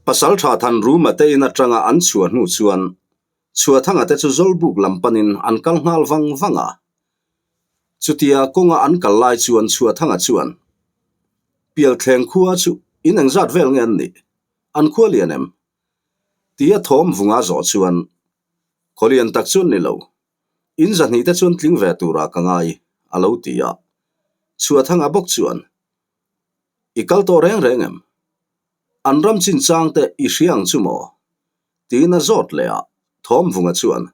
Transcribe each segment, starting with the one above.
Pasalṭha Thanruma te in aṭanga an chhuah hnu chuan Chhuahthanga te chu Zawlbuk lam panin an kal nghal vang vang a. Chutia kawnga an kal lai chuan Chhuahthanga chuan, Pialthleng khua chu in engzat vel nge an nih? An khua lian em? Tia thawm vunga zawh chuan, Khaw lian tak chuan ni lo. In zahnih te chuan tling ve turah ka ngai, a lo ti a. Chhuahthanga bawk chuan, I kal tawh reng reng em? An ram chinchang te i hria ang chu maw? Tiin a zawt leh a, Thawmvunga chuan,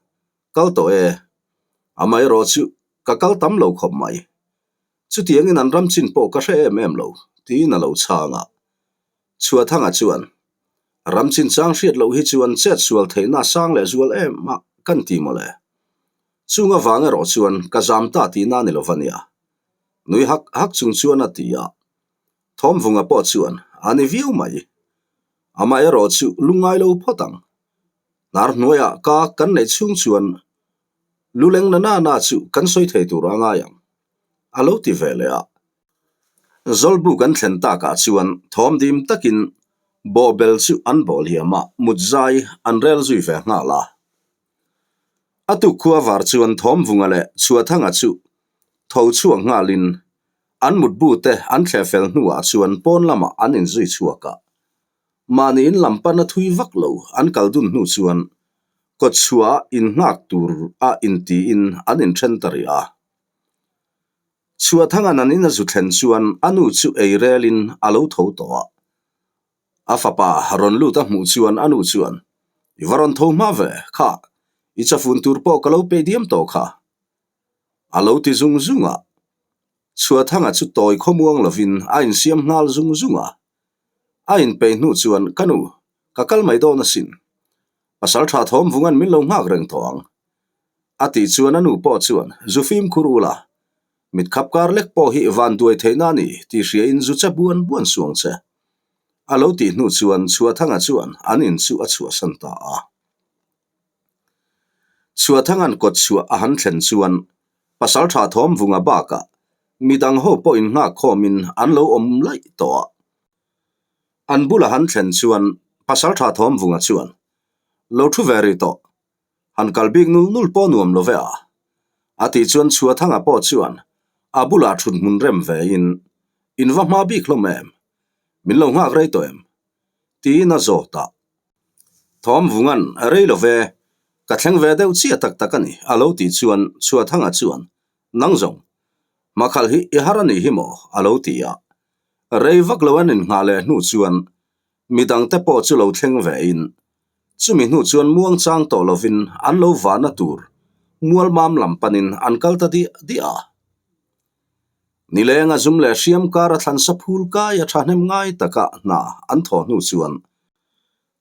Kal tawh e. Amaherawh chu ka kal tam lo khawp mai. Chutiangin an ram chin pawh ka hre em em lo, tiin a lo chhang a. Chhuathanga chuan, Ram chinchang hriat loh hi chuan chet sual theihna a sang leh zual em a, kan ti mawle. Chung avang erawh chuan ka zam ta tihna a ni lo va nia. Nui hak hak chung chuan a ti a. Thawmvunga pawh chuan a ni viau mai. Amaherawh chu lungngai lo phawt ang. Hnar hnuaiah ka kan neih chhung chuan luleng na na na chu kan sawi thei tur a ngai ang, a lo ti ve leh a. Zawlbu kan thlen takah chuan thawm dim takin bawhbel chu an bawh hliam a, mut zai an rel zui ve nghal a. A tuk khua var chuan Thawmvunga leh Chhuahthanga chu tho chhuak nghalin An mutbu te an thleh fel hnuah chuan pawn lamah an inzui chhuak a. Mahni in lam pana thui vak lo an kal dun hnu chuan kawtchhuah innghak tur a intiin an inthen ta rih a. Chhuahthanga'n an in a zu thlen chuan a nu chu ei relin a lo tho tawh a. A fapa rawn lut a hmuh chuan a nu chuan, I va rawn tho hma ve, kha, i chafun tur pawh ka lo pe diam tawh kha. A lo ti zung zung a. Chhuathanga chu tawi khawmuang lovin a insiam nghal zung zung a. A inpeih hnu chuan, Ka nu, ka kal mai dawn asin. Pasal tha thawm vungan min lo nghak reng tawh ang. A tih chuan a nu pawh chuan, Zu fimkhur ula, mit khap kar lek pawh hi van duai theihna a ni tih hriain zu che buan buan suang che. A lo tih hnu chuan Chhuathanga chuan an in chu a chhuahsan ta a. Chhuahthanga'n kawt chhuah a han thlen chuan Pasalṭha Thawmvunga bakah midang ho pawh innghak khawmin an lo awm laih tawh a. An bula han thlen chuan Pasalṭha Thawmvunga chuan, Lo thu ve rih tawh, han kal bik nul nul pawh nuam lo ve a. A tih chuan Chhuathanga pawh chuan a bulah thut hmun rem vein, In va hma bik hlawm em? Min lo nghak rei tawh em? Tiin a zawt a. Thawmvunga'n rei lo ve, ka thleng ve deuh chiah tak tak a ni, a lo tih chuan Chhuathanga chuan, Nang zawng, hmakhalh hi i har a nih hi maw? a lo ti a. Rei vak lo an innghah leh hnu chuan midangte pawh chu lo thleng vein, chumi hnu chuan muangchang tawh lovin an lo vahna tur mualmam lam panin an kal ta diah diah a. Nilenga zum leh hriam kara thlansa phul kai a thahnem ngai taka hna an thawh hnu chuan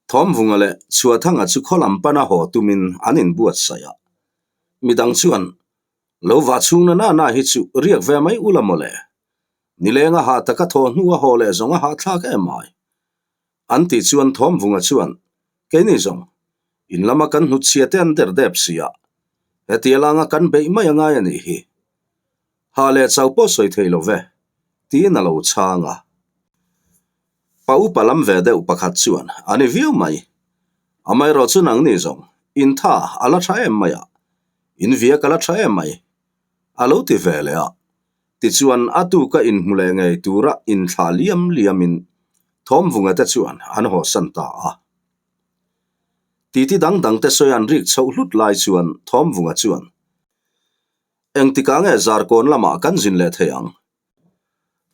Thawmvunga leh Chhuathanga chu khaw lam pana haw tumin an inbuatsaih a. Midang chuan, Lo vah chhung na na na hi chu riak ve mai ula mawle. Nilenga hah taka thawh hnu a haw leh zawng a hahthlak em mai. An tih chuan Thawmvunga chuan, Keini zawng, in lama kan hnutchhia te an der dep si a, hetia langa kan beih mai a ngai a nih hi. Hah leh chau pawh sawi thei lo ve, tiin a lo chhang a. Pa upa lam ve deuh pakhat chuan a ni viau mai. Amaherawh chu nangni zawng, in tha a la tha em mai a, in viak a la tha em mai, a lo ti ve leh a. Tichuan a tuka inhmu leh ngei tura inthlah liam liamin Thawmvunga te chuan an hawsan ta a. Titi dang dangte sawi an rik chhoh hlut lai chuan Thawmvunga chuan, Engtikah nge Zarkawn lamah kan zin leh thei ang?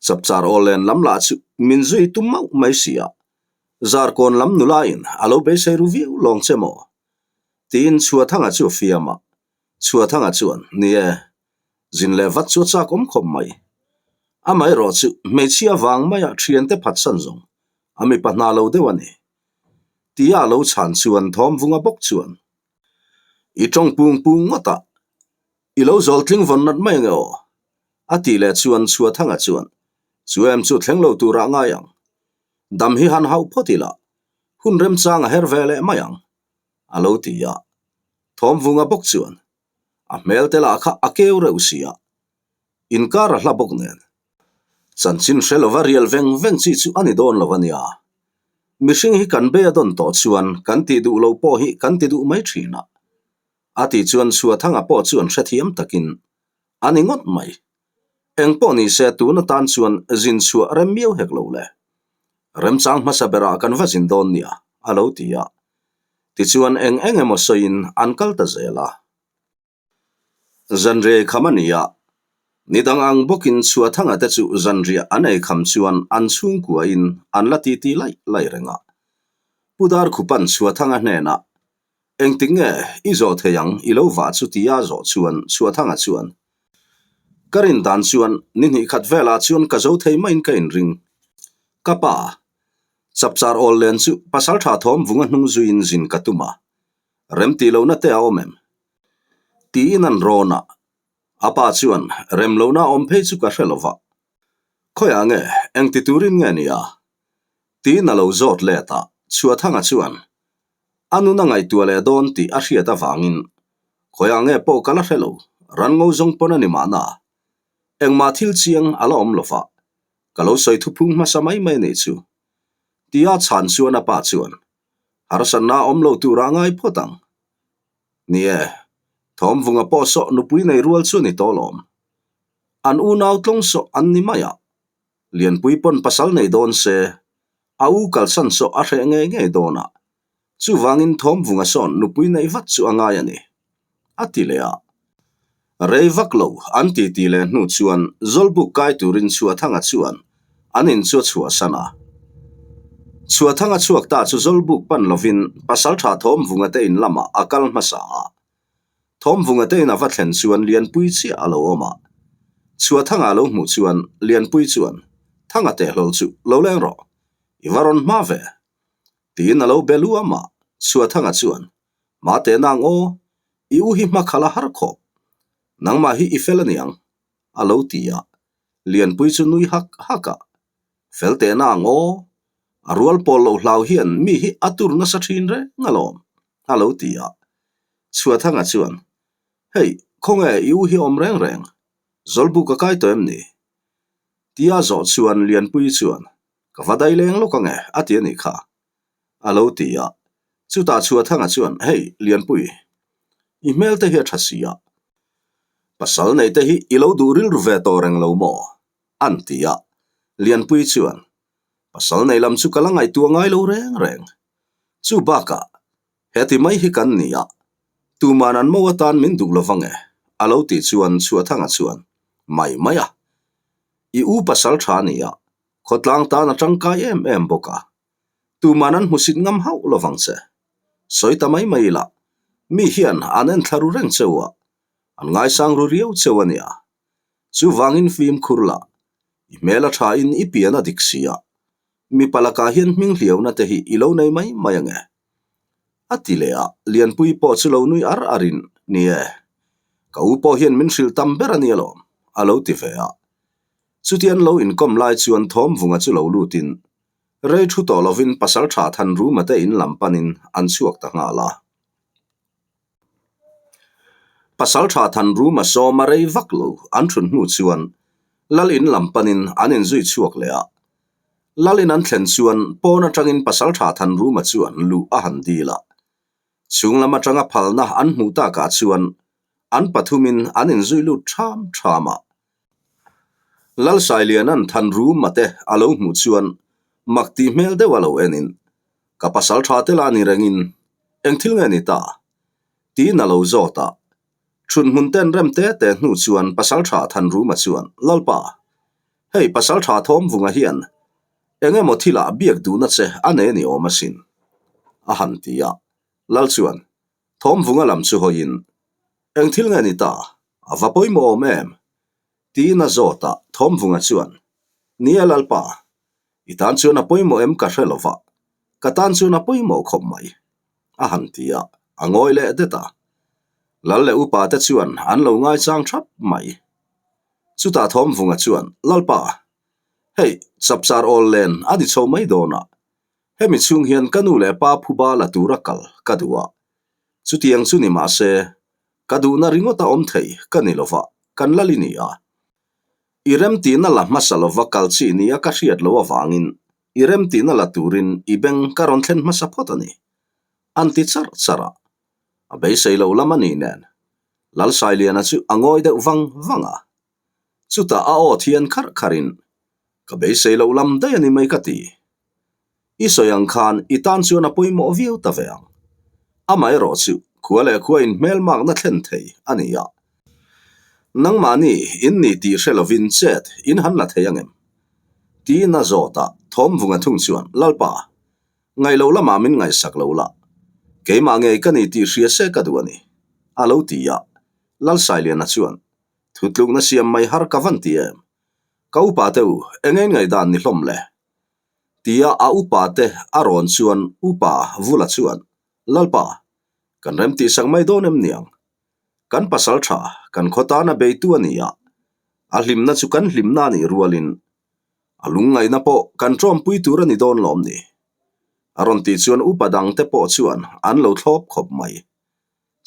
Chapchar aw len lam lah chu min zui tum mauh mai si a, Zarkawn lam nulain a lo beisei ru viau lawng che maw? Tiin Chhuathanga chu a fiam a, Chhuathanga chuan, Ni e, zin leh vat chu a chak awm khawp mai. Amaherawh chu hmeichhia vang maia thiante phatsan zawng a mipa hna lo deuh a ni. Tia a lo chhan chuan Thawmvunga bawk chuan, I tawng pung pung ngawt a, I lo zawl tling vawn nat mai ange aw? A tih leh chuan Chhuathanga chuan, Chu em chu thleng lo turah ngai ang. Dam hi han hauh phawt ila, hun remchang a her ve leh mai ang, a lo ti a. Thawmvunga bawk chuan, A hmel te lah kha a keu reuh si a, inkar a hla bawk nen. Chanchin hre lova rial veng veng chi chu a ni dawn lo a nia. Mihring hi kan bei a dawn tawh chuan kan tih duh lo pawh hi kan ti duh mai thin a. A tih chuan Chhuathanga pawh chuan hrethiam takin a ni ngawt mai. Eng pawh ni se tun atan chuan zin chhuah rem miau hek lo le. Remchang hmasa berah kan va zin dawn nia, a lo ti a. Tichuan eng eng emaw sawiin an kal ta zel a. Zanriai kham a ni a, nidang ang bawkin Chhuathanga te chu zanriah an ei kham chuan an chhungkuain an la titi laih laih reng a. Pu Darkhupa'n Chhuathanga hnenah, Engtik nge i zawh thei ang i lo vah chu tia zawh chuan Chhuathanga chuan, Ka rin dan chuan ni hnih khat velah chuan ka zo thei maiin ka inring. Ka pa, chapchar awl len chu pasaltha thawm vunga hnung zuiin zin ka tum a, rem tih lohna te a awm em? Tiin an rawn a, a pa chuan rem lohna a awm phei chu ka hre lo va, Khawiah nge, engti turin nge ni a? Tiin a lo zawt let a, Chhuathanga chuan a nun a ngaihtuah leh dawn tih a hriat avangin khawiah nge pawh ka la hre lo, ran ngo zawng pawn a ni mahna, engmah thil chiang a la awm lo va, ka lo sawi thuphung hmasa mai mai a nih chu. Tia chhan chuan a pa chuan Harsatna awm lo tura ngai phawt ang. Ni e, Thawmvunga pawh sawh nupui nei rual chu a ni tawh lawm. An unau tlawng sawh an ni mai a, Lianpui pawn pasal nei dawn se, a u kalsan sawh a hreh ngei ngei dawn a, chuvangin Thawmvunga sawn nupui neih vat chu a ngai a ni. A ti leh a. Rei vak lo an titi leh hnu chuan Zawlbuk kai turin Chhuathanga chuan an in chu a chhuahsan a. Chhuathanga chhuak ta chu Zawlbuk pan lovin Pasaltha Thawmvunga te in lamah a kal hmasa a. Thawmvunga te in a va thlen chuan Lianpui chiah a lo awm a. Chhuathanga a lo hmuh chuan Lianpui chuan, Thanga teh hlawl chu lo leng rawh, i va rawn hma ve. Tiin a lo be luam a, Chhuathanga chuan, Mate nang aw, i u hi hma khalh a har khawp. Nangmah hi i fel aniang, a lo ti a. Lianpui chu nui hak hak a. Fel teh nang aw, a rual pawl lo hlau hian mi hi a tur nasa thin reng alawm, a lo ti a. Chhuathanga chuan, Hei, khawnge i u hi awm reng reng? Zawlbuk a kai tawh em ni? Tia zawh chuan Lianpui chuan, Ka va dai leng lawk ange, a ti a nih kha. A lo ti a. Chutah Chhuathanga chuan, Hei, Lianpui, i hmel te hi a tha si a. Pasal nei te hi i lo duh rilru ve tawh reng lo maw? An ti a. Lianpui chuan, Pasal nei lam chu ka la ngaihtuah ngai lo reng reng. Chu bakah, heti mai hi kan ni a, tuman an mo atan min duh lo vang e, a lo tih chuan Chhuathanga chuan, Mai mai a. I u pasal tha a ni a, Khawtlang tan a tangkai em em bawk a, tuman an hmusit ngam hauh lo vang che. Sawi ta mai mai ila, mi hian an en thla ru reng cheu a, an ngaisang ru riau cheu a nia. Chuvangin fimkhur la, i hmel a tha in i pian a dik si a, mipa lakah hian hming hliauna te hi i lo nei mai mai ange. A ti leh a, Lianpui pawh chu lo nui ar ar in, Ni e, ka u pawh hian min hrilh tam ber a nia lawm, a lo ti ve a. Chuti an lo inkawm lai chuan Thawmvunga chu lo lutin rei thu tawh lovin Pasaltha Thanruma te in lam panin an chhuak ta nghal a. Pasaltha Thanruma sawma rei vak lo an thun hnu chuan Lal in lam panin an inzui chhuak leh a. Lal in an thlen chuan pawn atangin Pasaltha Thanruma chuan luh a han dil a. Chhung lam atanga phalna an hmuh takah chuan an pathumin an inzui lut ṭham ṭham a. Lalsailiana'n Thanruma te a lo hmuh chuan mak tih hmel deuh a lo enin, Ka pasal ṭha te la ni rengin eng thil nge ni ta? tiin a lo zawt a. Ṭhunhmun ten rem te te hnu chuan pasal ṭha Thanruma chuan, Lalpa, hei pasal ṭha Thawmvunga hian eng emaw thilah biak duhna che a nei a ni awm asin, a han ti a. Lal chuan, Thawmvunga lam chu hawiin, Eng thil nge ni ta? A va pawimawh awm em? Tiin a zawt a, Thawmvunga chuan, Ni e Lalpa, i tan chuan a pawimawh em ka hre lo va, ka tan chuan a pawimawh khawp mai, a han ti a, a ngawi leh det a. Lal leh upa te chuan an lo ngaichang thap mai. Chutah Thawmvunga chuan, Lalpa, hei chapchar awl len a ni chho mai dawn a, Hemi chhung hian ka nu leh pa phuba la tura kal ka duh a, chutiang chu ni mah se, ka duhna ringawt a awm thei ka ni lova, kan lal i ni a. I remtihna la hmasa lova kal chi nia ka hriat loh avangin. I remtihna la turin i beng ka rawn thlen hmasa phawt a ni, an ti charh charh a. A beisei lo lam a nih nen, Lalsailiana chu a ngawi deuh vang vang a. Chutah a aw thian kharh kharhin, Ka beisei loh lam daih a ni mai ka ti. I sawi ang khan i tan chuan a pawimawh viau ta ve ang. Amaherawh chu khua leh khua in hmelmakna thlen thei a ni a. Nangmahni in ni tih hre lovin chet in han la thei angem? Tiin a zawt a, Thawmvunga thung chuan, Lalpa, ngaih lo lamah min ngaihsak lo la, keimah ngei ka ni tih hria se ka duh a ni, a lo ti a. Lalsailiana chuan, Thutlukna siam mai har ka van ti em? Ka upa te u, eng eng ngaihdan ni hlawm le? Tia a upa te a rawn chuan upa Vula chuan, Lalpa, kan rem tihsak mai dawn em niang? Kan pasal tha, kan khaw tana beitu a ni a, a hlimna chu kan hlimna a nih rualin a lungngaihna pawh kan tawmpui tur a ni dawn lawm ni? A rawn tih chuan upa dangte pawh chuan an lo thlawp khawp mai.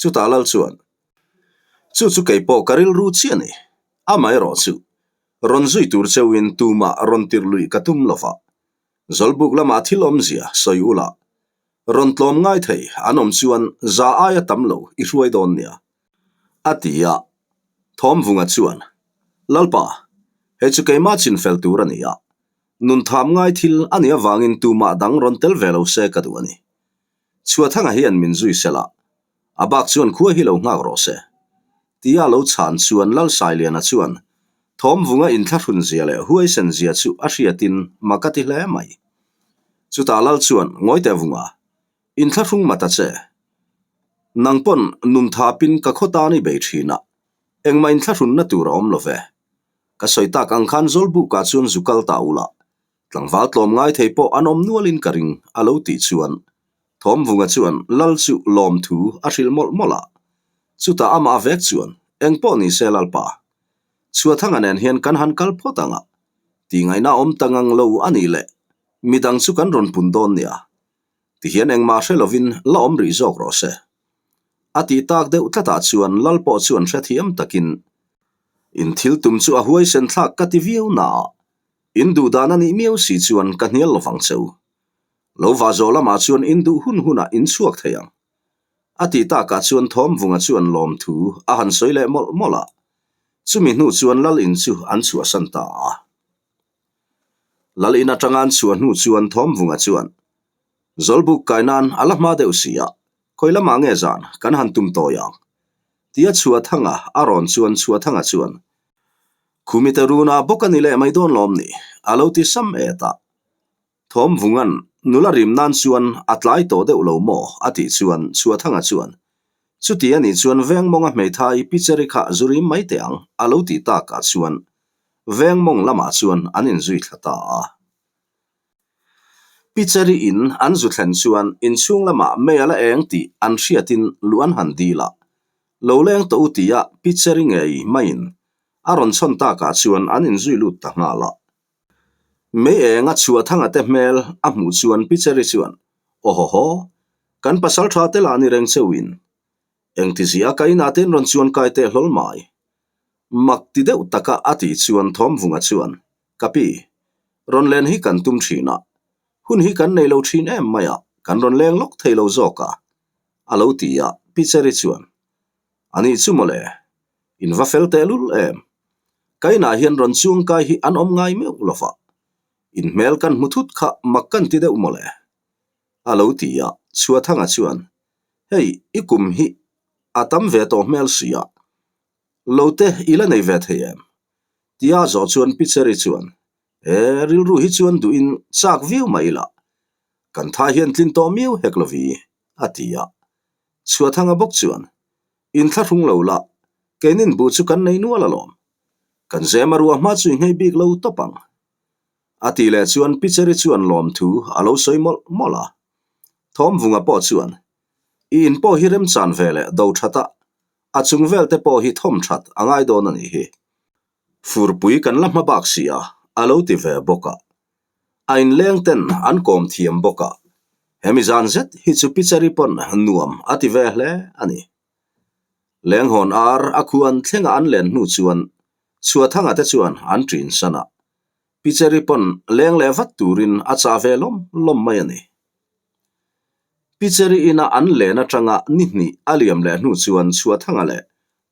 Chutah lal chuan, Chu chu kei pawh ka rilru chiah a ni. Amaherawh chu, rawn zui tur cheuhin tumah rawn tirh luih ka tum lo va. Zawlbuk lamah thil awmzia sawi ula, rawn tlawm ngai thei an awm chuan za aia tam lo i hruai dawn nia, a ti a. Thawmvunga chuan, Lalpa, hei chu keimah chinfel tur a ni a, nun tham ngai thil a nih avangin tumah dang rawn tel ve lo se ka duh a ni. Chhuathanga hian min zui sel a, a bak chuan khua hi lo nghak rawh se. Tia lo chhan chuan Lalsailiana chuan Thawmvunga inthlahrun zia leh huaisen zia chu a hriatin mak a ti hle mai. Chutah Lal chuan Ngawite Vunga, inthlahrung mata che. Nang pawn nun thapin ka khaw tan i bei thin a, engmah inthlahrunna tur a awm lo ve. Ka sawi tak ang khan Zawlbukah chuan zu kal ta ula, Tlangval tlawm ngai thei pawh an awm nualin ka ring, a lo tih chuan Thawmvunga chuan Lal chu lawmthu a hrilh mawlh mawlh a. Chutah amah vek chuan, Eng pawh ni se Lalpa, Chhuathanga nen hian kan han kal phawt ang a, tihngaihna awm ta ngang lo a nih leh midang chu kan rawn pun dawn nia, tihian engmah hre lovin la awm rih zawk rawh se. A tih tak deuh tlatah chuan Lal pawh chuan hrethiam takin, In thil tum chu a huaisen thlak ka ti viau naah, In duh dan a nih miau si chuan ka hnial lovang che u. Lo va zawh lamah chuan in duh hun hunah in chhuak thei ang. A tih takah chuan Thawmvunga chuan lawmthu a han sawi leh mawlh mawlh a. Chumi hnu chuan Lal in chu an chhuahsan ta a. Lal in atanga an chhuah hnu chuan Thawmvunga chuan, Zawlbuk kai nan a la hma deuh si a, khawi lamah nge zan kan han tum tawi ang? Tia Chhuahthanga a rawn chuan Chhuahthanga chuan, Khumite runa bawk a ni leh mai dawn lawm ni? a lo ti sam et a. Thawmvunga'n nula rim nan chuan a tlai tawh deuh lo maw? a tih chuan Chhuahthanga chuan, Chuti a nih chuan veng mawnga hmeithai Picheri kha zu rim mai teh ang, a lo tih takah chuan veng mawng lamah chuan an inzui thla ta a. Picheri in an zu thlen chuan inchhung lamah mei a la eng tih an hriatin luh an han dil a, Lo leng tawh u tia Picheri ngei maiin a rawn chhawn takah chuan an inzui lut ta nghal a. Mei enga Chhuahthanga te hmel a hmuh chuan Picheri chuan, Aw haw haw, kan pasal tha te lah ni reng cheuhin engtizia ka inah te an rawn chuan kai teh hlawl mai. Mak ti deuh taka a tih chuan Thawmvunga chuan, Ka pi, rawn len hi kan tum thin a, hun hi kan nei lo thin em mai a, kan rawn leng lawk thei lo zawk a, a lo ti a, Picheri chuan, A nih chu mawle, in va fel tehlul em? Ka inah hian rawn chuangkai hi an awm ngai meuh lo va, in hmel kan hmu thut kha mak kan ti deuh mawle, a lo ti a, Chhuathanga chuan, Hei, i kum hi a tam ve tawh hmel si a, lo te i la nei ve thei em? Tia zawh chuan Picheri chuan, E, rilru hi chuan duhin chak viau mai ila, kan tha hian tlin tawh miau hek lovi, a ti a. Chhuathanga bawk chuan, Inthlahrung lo la, keinin buh chu kan nei nual alawm. Kan zema ruah hma chu i nghei bik lo tawp ang. A tih leh chuan Picheri chuan lawmthu a lo sawi mawlh mawlh a. Thawmvunga pawh chuan, I in pawh hi remchan ve leh do that a, a chung vel te pawh hi thawm that a ngai dawn a nih hi. Furpui kan la hma bak si a, a lo ti ve bawk a. A inleng ten an kawm thiam bawk a, hemi zan zet hi chu Picheri pawn nuam a ti ve hle a ni. Lenghawn ar a khuan thlenga an len hnu chuan Chhuathanga te chuan an ṭin san a. Pi Cherry pawn leng leh vat turin a chah ve lawm lawm mai a ni. Pi Cherry ina an len atanga ni hnih a liam leh hnu chuan Chhuahthanga leh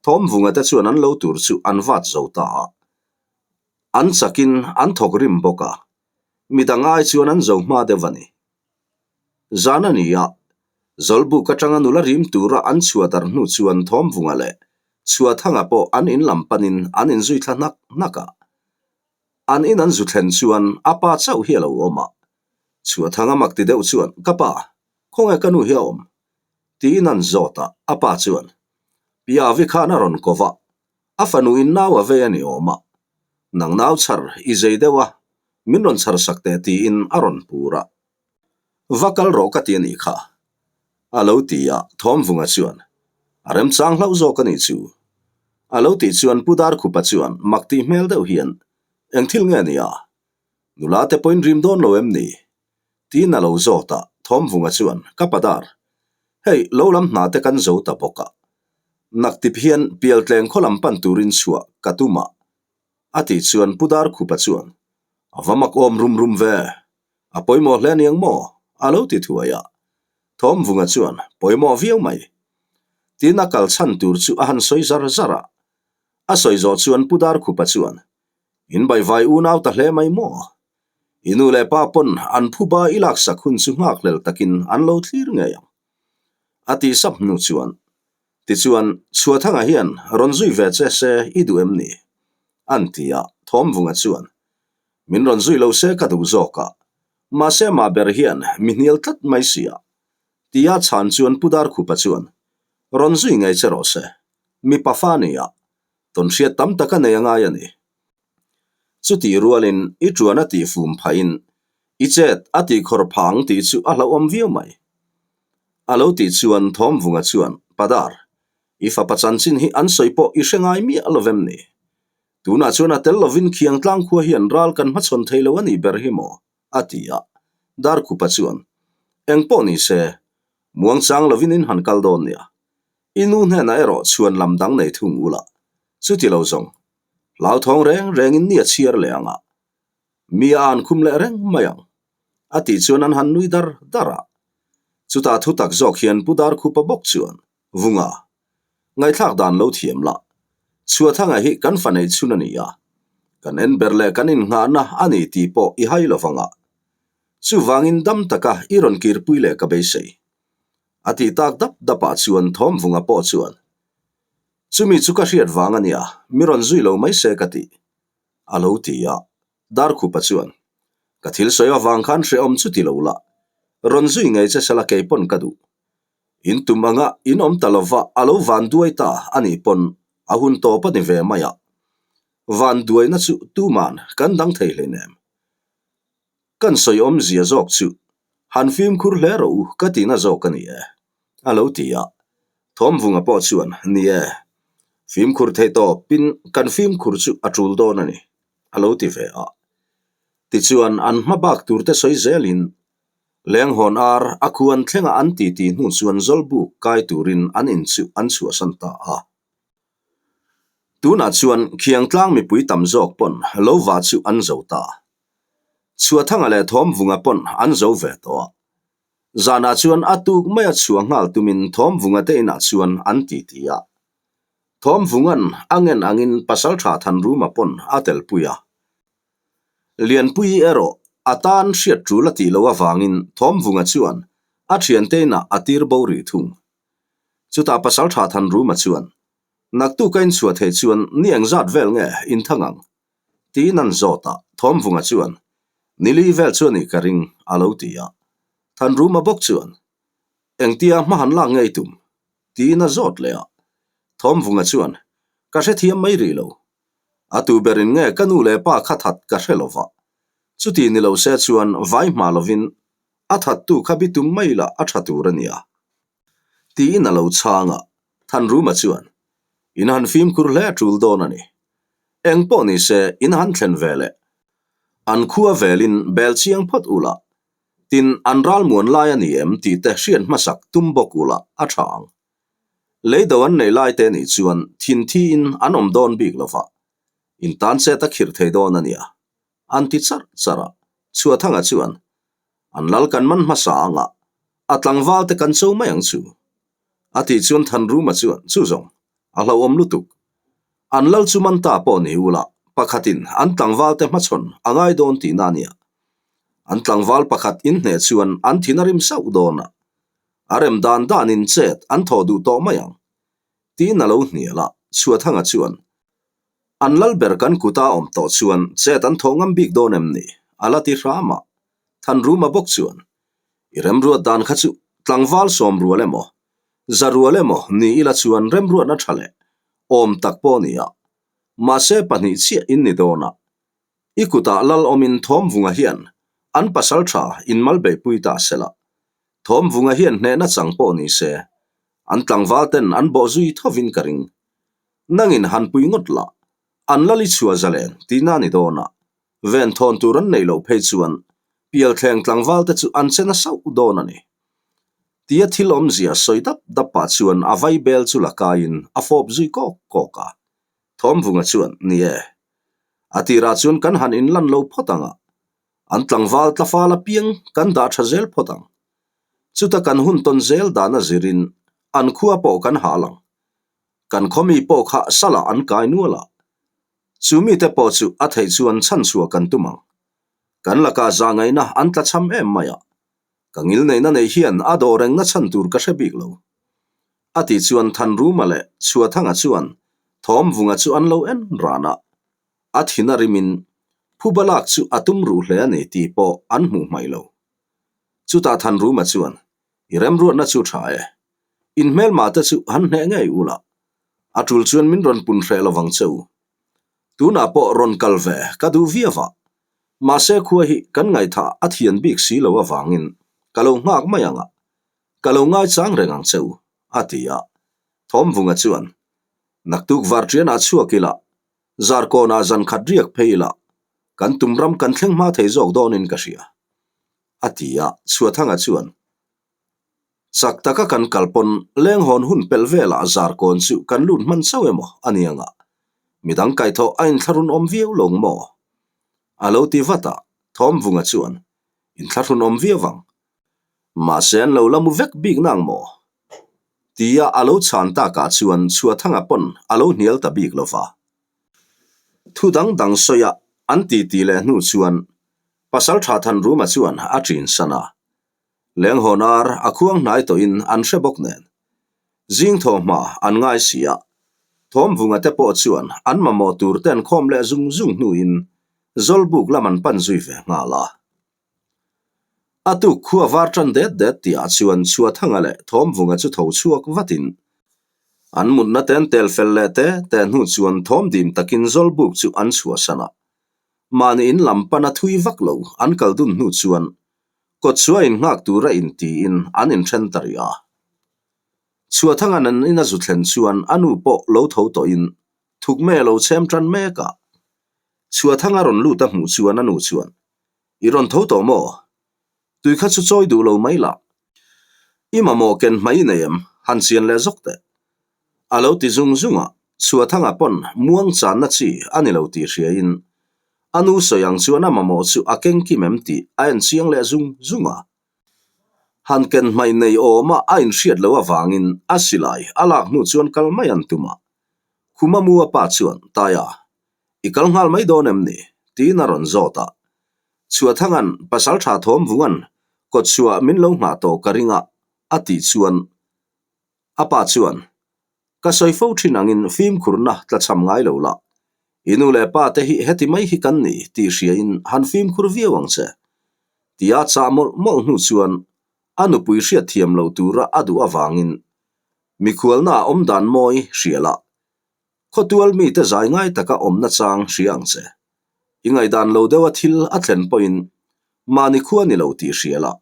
Thawmvunga te chuan an lo tur chu an vat zo ta a. An chakin an thawk rim bawk a, midang ai chuan an zo hma deuh a ni. Zan a ni a, Zawlbuk atanga nula rim tura an chhuah darh hnu chuan Thawmvunga leh Chhuahthanga pawh an in lam panin an inzui thla hnak hnak a. An in an zu thlen chuan a pa chauh hi a lo awm a. Chhuahthanga mak ti deuh chuan, Ka pa, khawnge ka nu hi a awm? Tiin an zawt a, a pa chuan, Piavi khan a rawn ko va, a fanu in nau a vei a ni awm a. Nang nau chhar i zei deuh a, min rawn chhar sak teh tiin a rawn pur a. Va kal rawh ka ti a nih kha. A lo ti a, Thawmvunga chuan, A remchang hlauh zawk a nih chu. A lo tih chuan Pu Darkhupa chuan mak tih hmel deuh hian, Eng thil nge nia? Nula te pawhin rim dawn lo em ni? Tiin a lo zawt a, Thawmvunga chuan, Ka pa dar, hei lo lam hna te kan zo ta bawk a. Naktip hian Pialtleng khaw lam pan turin chhuah ka tum a. A tih chuan Pu Darkhupa chuan, A va mak awm rum rum ve. A pawimawh hle aniang maw? A lo ti thuai a. Thawmvunga chuan, Pawimawh viau mai. Tiin a kal chhan tur chu a han sawi zar zar a. A sawi zawh chuan Pu Darkhupa chuan, In baihvai unau ta hle mai maw? I nu leh pa pawn an phuba i laksak hun chu nghakhlel takin an lo thlir ngei ang. A tih sap hnu chuan, Tichuan, Chhuathanga hian rawn zui ve che se i duh em ni? An ti a, Thawmvunga chuan, Min rawn zui lo se ka duh zawk a, mahse amah ber hian mi hnial tlat mai si a. Tia chhan chuan Pu Darkhupa chuan, Rawn zui ngei che rawh se, mipa fa ni a, tawnhriat tam tak a nei a ngai a ni. Chutih rualin i ṭuan a tih fum phahin i chet a tih khawr phang tih chu a hlauhawm viau mai. A lo tih chuan Thawmvunga chuan, Padar, i fapa chanchin hi an sawi pawh i hre ngai miah lo vem ni? Tunah chuan a tel lovin Khiangtlang khua hian ral kan hmachhawn thei lo a nih ber hi maw? a ti a. Darkhupa chuan, Eng pawh ni se, muangchang lovin in han kal dawn nia. I nu hnenah erawh chhuan lam dang nei thung ula, chuti lo zawng, hlauthawng reng rengin ni a chhiar leh ang a, mi a an khum leh reng mai ang, a tih chuan an han nui dar dar a. Chutah thu tak zawk hian Pu Darkhupa bawk chuan, Vunga, ngaihthlak dan lo thiam la, Chhuathanga hi kan fa neih chhun a ni a, kan en ber leh kan innghahna a ni tih pawh i hai lovang a. Chuvangin dam taka i rawn kirpui leh ka beisei. A tih tak dap dapah chuan Thawmvunga pawh chuan, Chumi chu ka hriat vang a nia, mi rawn zui lo mai se ka ti, a lo ti a. Darkhupa chuan, Ka thil sawi avang khan hrehawm chu ti lo la, rawn zui ngei che sela kei pawn ka duh. In tum anga in awm ta lova a lo van duai ta a nih pawn a hun tawp a ni ve mai a. Van duaina chu tuman kan dang thei hleinem. Kan sawi awmzia zawk chu han fimkhur hle rawh u ka tihna zawk a ni e, a lo ti a. Thawmvunga pawh chuan, Ni e, fimkhur theih tawpin kan fimkhur chu a tul dawn a ni, a lo ti ve a. Tichuan an hma bak turte sawi zelin Lenghawn ar a khuan thlenga an titi hnu chuan Zawlbuk kai turin an in chu an chhuahsan ta a. Tunah chuan Khiangtlang mipui tam zawk pawn lo va chu an zo ta. Chhuathanga leh Thawmvunga pawn an zo ve tawh a. Zanah chuan a tuk maia chhuah nghal tumin Thawmvunga te inah chuan an titi a. Thawmvunga'n a ngen angin Pasaltha Thanruma pawn a telpui a. Lianpuii erawh a tan hriat tul a tih loh avangin Thawmvunga chuan a thiante inah a tir bo rih thung. Chutah Pasaltha Thanruma chuan, Naktuk a inchhuah theih chuan ni engzat vel nge inthang ang? Tiin an zawt a, Thawmvunga chuan, Nili vel chu a nih ka ring, a lo ti a. Thanruma bawk chuan, Engtia hma han lak ngei tum? Tiin a zawt leh a. Thawmvunga chuan, Ka hrethiam mai rih lo. A tu berin nge ka nu leh pa kha that ka hre lo va. Chuti ni lo se chuan vai hma lovin a thattu kha bitum mai lah a tha tur a nia. Tiin a lo chhang a, Thanruma chuan, In han fimkhur hle a tul dawn a ni. Eng pawh ni se in han thlen ve leh. An khua velin bel chiang phawt ula, tin an ral muan lai a ni em tih te hriat hmasak tum bawk ula a tha ang. Leido an nei lai te nih chuan thin thiin an awm dawn bik lova, in tan chet a khirh thei dawn a nia. An ti charh charh a, Chhuathanga chuan, An lal kan man hmasa ang a, a tlangval te kan cho mai ang chu. A tih chuan Thanruma chuan, Chu zawng, a hlauhawm lutuk. An lal chu man ta pawh ni ula, pakhatin an tlangval te hmachhawn a ngai dawn tihna a nia. An tlangval pakhat inhneh chuan an thin a rim sauh dawn a, a rem dan danin chet an thawh duh tawh mai ang. Tiin a lo hnial a, Chhuathanga chuan, An lal ber kan kuta awm tawh chuan chet an thawh ngam bik dawn em ni? A la ti hram a. Thanruma bawk chuan, I remruat dan kha chu tlangval sawm rual emaw, za rual emaw ni ila chuan remruatna tha leh awm tak pawh a ni a. Mahse pahnih chiah in ni dawn a. I kutah lal awmin Thawmvunga hian an pasal tha inmal beihpui ta sela. Thawmvunga hian hnehna chang pawh ni se, an tlangval ten an bawh zui thovin ka ring. Nangin han pui ngawt la, an lal i chhuah zalen tihna ni dawn a, ven thawn tur an neih loh phei chuan pialthleng tlangval te chu an che na sauh dawn a ni. Tia thil awmzia sawi dap dap pah chuan a vai bel chu la kaiin a fawp zui kawk kawk a. Thawmvunga chuan, Ni e, a tirah chuan kan han inlan lo phawt ang a, an tlangval tlafal apiang kan dah tha zel phawt ang. Chuta kan hun tawn zel dan a zirin an khua pawh kan hah lang. Kan khawmi pawh kha salah an kai nual a, chu mite pawh chu a theih chuan chhanchhuah kan tum ang. Kan lakah zahngaihna an tlachham em mai a, ka ngilneihna neih hian a dawh rengna chhan tur ka hre bik lo. A tih chuan Thanruma leh Chhuathanga chuan Thawmvunga chu an lo en ran a, a thin a rimin phuba lak chu a tum ruh hle a ni tih pawh an hmuh hmaih lo. Chutah Thanruma chuan, I remruatna chu tha e. In hmelma te chu han hneh ngei ula, a tul chuan min rawn pun hreh lovang che u. Tunah pawh rawn kal ve ka duh viau a, mahse khua hi kan ngaihthah a thian bik si lo avangin ka lo nghak mai ang a, ka lo ngaichang reng ang che u, a ti a. Thawmvunga chuan, Naktuk varṭianah chhuak ila, zarkawnah zan khat riak phei ila, kan tum ram kan thleng hma thei zawk dawnin ka hria, a ti a. Chhuathanga chuan, Chak taka kan kal pawn lenghawn hun pelh velah zarkawn chu kan lut hman chauh emaw a ni ang a, midang kaihthawh a inthlahrun awm viau lo maw? A lo ti vat a, Thawmvunga chuan, Inthlahrun awm viau ang. Mahse an lo la mu vek bik nang maw? Tia a lo chhan takah chuan Chhuathanga pawn a lo hnial ta bik lo va. Thu dang dang sawi a an titi leh hnu chuan Pasaltha Thanruma chuan a ṭin san a. Lenghawn ar a khuang hnai tawhin an hre bawk nen. Zing thaw hma an ngai si a, Thawmvunga te pawh chuan an mamawh tur te an khawm leh zung zung hnuin Zawlbuk lam an pan zui ve nghal a. A tuk khua var tan det det tihah chuan Chhuathanga leh Thawmvunga chu tho chhuak vatin an mutna te an tel fel leh te te hnu chuan thawm dim takin Zawlbuk chu an chhuahsan a. Mahni in lam pana thui vak lo an kal dun hnu chuan Kawtchhuah in nghak tura intiin an inthen ta rih a. Chhuathanga'n an ina zu thlen chuan a nu pawh lo tho tawhin thukme a lo chhem tan mek a. Chhuathanga rawn lut a hmuh chuan a nu chuan, I rawn tho tawh maw? Tui kha chu chawi duh lo mai lah. I mamawh ken hmai i nei em? Han chian leh zawk teh. A lo ti zung zung a, Chhuathanga pawn muang channa chi a ni lo tih hriain a nu sawi ang chuan a mamawh chu a keng kim em tih a en chiang leh zung zung a. Han ken hmaih nei awma a inhriat loh avangin a silai a lak hnu chuan kal mai an tum a. Khuma mu a pa chuan, Taia, i kal nghal mai dawn em ni? tiin a rawn zawt a. Chhuathanga'n Pasaltha Thawmvunga'n kawtchhuah min lo nghah tawh ka ring a, a tih chuan A pa chuan, Ka sawi fo thin angin fimkhurna tlachham ngai lo la. I nu leh pa te hi heti mai hi kan ni tih hriain han fimkhur viau ang che. Tia chah mawlh mawlh hnu chuan a nupui hriatthiam lo tura a duh avangin mikhualnaah awmdan mawi hria la. Khawtual mite zai ngai taka awmna chang hria ang che. I ngaihdan lo deuha thil a thlen pawhin mahni khua ni lo tih hria la.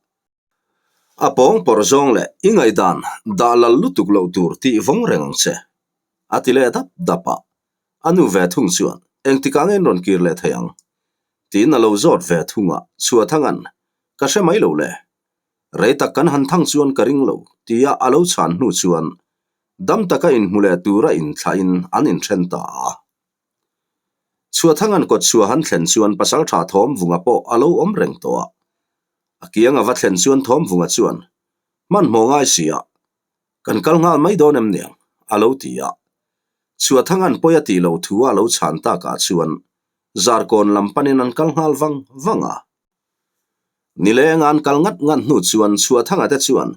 A pawng pawrh zawng leh i ngaihdan dah lal lutuk loh tur tih vawng reng ang che, a ti leh dap dap a. A nu ve thung chuan, Engtikah nge in rawn kir leh thei ang? tiin a lo zawt ve thung a, Chhuathanga'n, Ka hre mai lo le. Rei tak kan han thang chuan ka ring lo, tia a lo chhan hnu chuan dam taka inhmu leh tura inthlahin an inthen ta a. Chhuathanga'n kawtchhuah han thlen chuan Pasalṭha Thawmvunga pawh a lo awm reng tawh a. A kiang a va thlen chuan Thawmvunga chuan, Hmanhmawh ngai si a, kan kal nghal mai dawn em niang? a lo ti a. Chhuathanga'n pawi a tih loh thu a lo chhan takah chuan Zarkawn lam panin an kal nghal vang vang a. Nileng an kal ngat ngat hnu chuan Chhuatthanga te chuan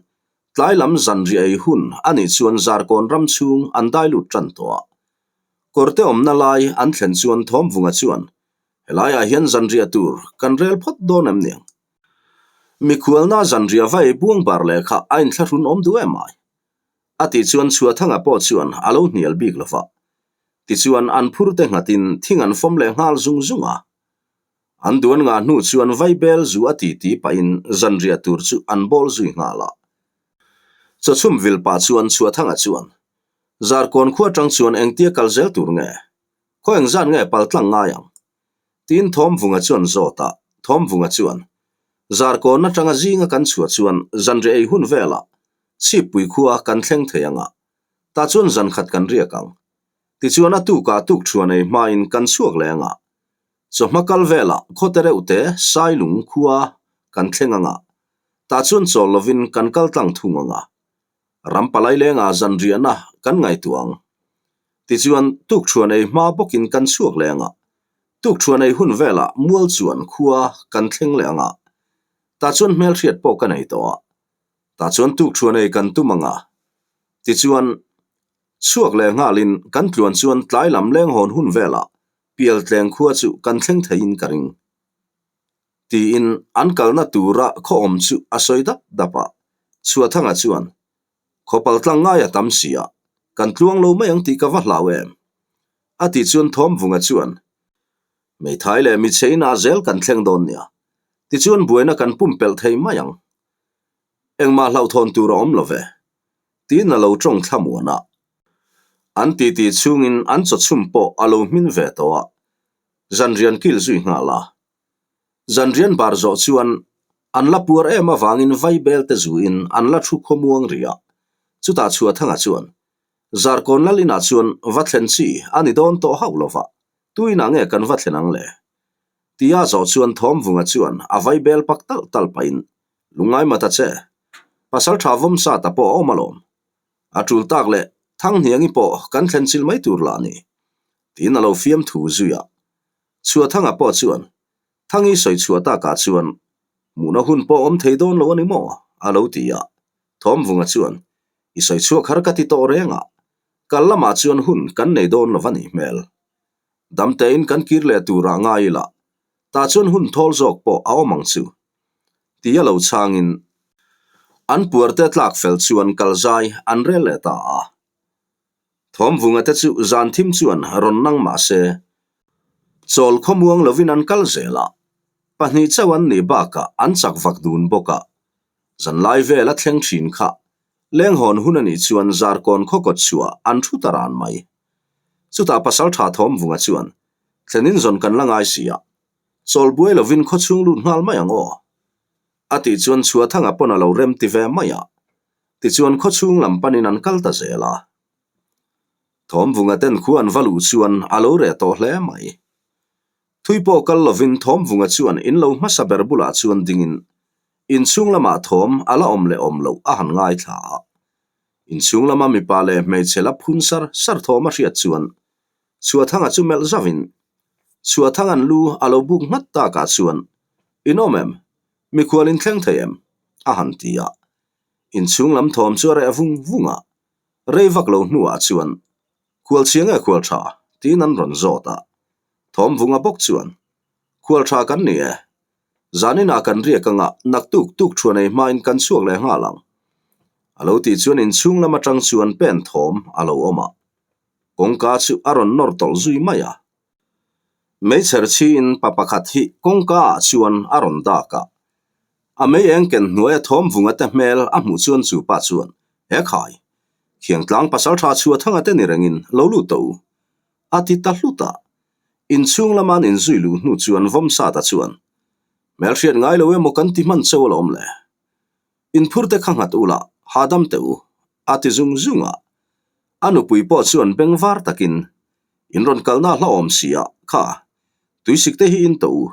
tlai lam zanriah ei hun a nih chuan Zarkawn ram chhung an dai lut tan tawh a. Kawrte awmna lai an thlen chuan Thawmvunga chuan, Helaiah hian zanriah tur kan rel phawt dawn em niang? Mikhualna zanriah va ei buang bar leh kha a inthlahrun awm duh em ai? A tih chuan Chhuatthanga pawh chuan a lo hnial bik lo va. Tichuan an phur te nghatin thing an fawm leh nghal zung zung a. An duan ngah hnu chuan vaibel zu a ti ti pahin zanriah tur chu an bawl zui nghal a. Chawchhum vil pah chuan Chhuahthanga chuan, Zarkawn khua atang chuan engtia kal zel tur nge? Khaw engzat nge pal tlang ngai ang? Tiin Thawmvunga chuan zawt a, Thawmvunga chuan, Zarkawn atanga zinga kan chhuah chuan zanriah ei hun velah Chhippui khua kan thleng thei ang a, tah chuan zankhat kan riak ang. Tichuan a tukah tukṭhuan ei hmain kan chhuak leh ang a, Chawhma kal velah khawte reuh te Sailung khua kan thleng anga, tah chuan chawl lovin kan kal tlang thung anga, ram palai lengah zanriahna kan ngaihtuah ang. Tichuan, tukṭhuan ei hma bawkin kan chhuak leh anga, tukṭhuan ei hun velah mual chuan khua kan thleng leh anga, tah chuan hmelhriat pawh ka nei tawh a, tah chuan tukṭhuan ei kan tum anga. Tichuan, chhuak leh nghalin kan tluan chuan tlai lam leng hawn hun velah Pialtleng khua chu kan thleng theiin ka ring. Tiin an kalna tura khaw awm chu a sawi dap dap a. Chhuathanga chuan, Khaw paltlang ngai a tam si a, kan tluang lo mai ang tih ka va hlau em? A tih chuan Thawmvunga chuan, Hmeithai leh michheinah zel kan thleng dawn nia, tichuan buaina kan pumpelh thei mai ang. Engmah hlauhthawn tur a awm lo ve. Tiin a lo tawng thlamuan a. An titi chhungin an chawchhum pawh a lo hmin ve tawh a, zanrian kil zui nghal a. Zanrian bar zawh chuan an la puar em avangin vaibel te zuin an la thu khawmuang rih a, chutah Chhuathanga chuan Zarkawn lal inah chuan va thlen chi a ni dawn tawh hauh lova, tuinah nge kan va thlen ang le? Tia zawh chuan Thawmvunga chuan a vaibel pak talh talh pahin, Lungngai mata che, pasal tha vawmsa ta pawh a awm alawm. A tul tak leh Thanghniangi pawh kan thlen chil mai tur lah ni. Tiin a lo fiam thu zui a. Chhuathanga pawh chuan, Thangi sawi chhuah takah chuan hmuhna hun pawh awm thei dawn lo a ni maw? a lo ti a. Thawmvunga chuan, I sawi chhuak har ka ti tawh reng a, kal lamah chuan hun kan nei dawn lo va nih hmel. Damtein kan kir leh turah ngai ila, tah chuan hun thawl zawk pawh a awm ang chu. Tia lo chhangin an puarte tlak fel chuan kal zai an rel leh ta a. Thawmvunga te chu zan thim chuan rawn nang mah se, chawl khawmuang lovin an kal zel a, pahnih chauh an nih bakah an chak vak dun bawk a, zanlai vel a thleng thin kha lenghawn hun a nih chuan Zarkawn khaw kawt chhuah an thu ta ran mai. Chutah Pasaltha Thawmvunga chuan, Thlenin zawn kan la ngai si a, Chawl buai lovin khaw chhung lut nghal mai ang aw. A tih chuan Chhuathanga pawn a lo rem ti ve mai a. Tichuan khaw chhung lam panin an kal ta zel a. Thawmvunga ten khu an va luh chuan a lo reh tawh hle mai. Thui pawh kal lovin Thawmvunga chuan in lo hmasa ber bulah chuan dingin inchhung lamah thawm a la awm leh awm loh a han ngaithla a. Inchhung lama mipa leh hmeichhe la phun sar sar thawm a hriat chuan Chhuathanga chu melh zauhin Chhuathanga'n lu a lo buk nghat takah chuan, In awm em? Mikhual in thleng thei em? a han ti a. Inchhung lam thawm chu a reh vung vung a, rei vak lo hnuah chuan, Khual chhia nge khual tha? tiin an rawn zawt a. Thawm vunga bawk chuan, Khual tha kan ni e. Zaninah kan riak anga naktuk tuk thuan ei hmain kan chhuak leh nghal ang. A lo tih chuan inchhung lam atang chuan pen thawm a lo awm a. Kawngka chu a rawn nawr tawlh zui mai a. Meichher chhiin pa pakhat hi kawngka ah chuan a rawn dak a. A mei eng ken hnuaia thawmvunga te hmel a hmuh chuan chu pa chuan, He khai, Khiangtlang pasaltha chhuathanga te ni rengin lo lut tawh u. A ti ta hlut a. Inchhung lama an inzui luh hnu chuan Vawmsata chuan, Hmelhriat ngai lo emaw kan ti hman cheu alawm le. Inphur te kha nghat ula, hahdam teh u, a ti zung zung a. A nupui pawh chuan beng var takin, In rawn kalna hla awm si a, kha, tuisik te hi in tawh u.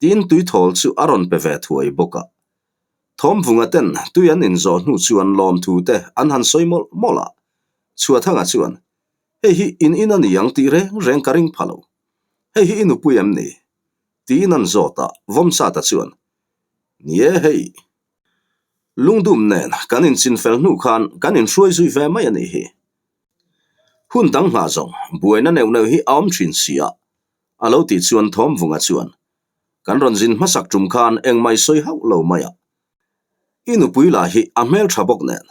Tiin tuithawl chu a rawn pe ve thuai bawk a. Thawmvunga ten tui an inzawh hnu chuan lawmthu te an han sawi mawlh mawlh a. Chhuathanga chuan, Hei hi in in a ni ang tih reng reng ka ring pha lo. Hei hi i nupui em ni? Tiin an zawt a, Vawmsata chuan, Ni e hei. Lungdum nen kan inchinfel hnu khan kan inhruai zui ve mai a nih hi. Hun dang nghah zawng buaina neuh neuh hi a awm thin si a, a lo tih chuan Thawmvunga chuan, Kan rawn zin hmasak tum khan engmai sawi hauh lo mai a. I nupui lah hi a hmeltha bawk nen,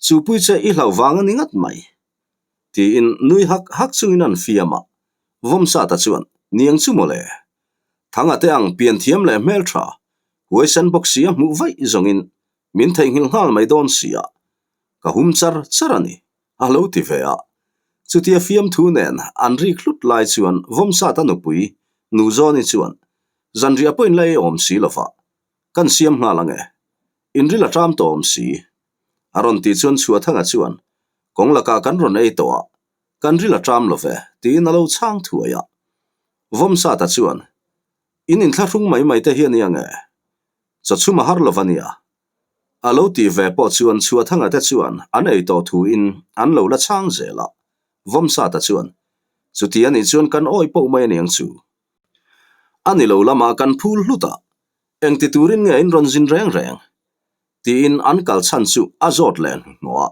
chu pui che i hlauh vang a ni ngat mai. Tiin nui hak hak chungin an fiam a, Vawmsata chuan, Niang chu mawle. Thanga te ang pianthiam leh hmeltha, huaisen bawk si a hmuh vaih zawngin min theihnghilh nghal mai dawn si a, ka hum char char a ni, a lo ti ve a. Chutia fiamthu nen an rik hlut lai chuan Vawmsata nupui Nuzawni chuan, Zanriah pawhin la ei awm si lova, kan siam nghal ang e. Inril a ṭam tawh awm si. A rawn tih chuan Chhuathanga chuan, Kawng lakah kan rawn ei tawh a, kan ril a ṭam lo ve, tiin a lo chhang thuai a. Vawmsata chuan, In inthlahrung mai mai te hi a nia nge? Chawchhum a har lo va nia. A lo tih ve pawh chuan Chhuathanga te chuan an ei tawh thuin an lo la chhang zel a. Vawmsata chuan, Chuti a nih chuan kan awi poh mai a niang chu. A ni lo lamah kan phul hlut a, engti turin nge in rawn zin reng reng? Tiin an kal chhan chu a zawt leh hnuhnawh a.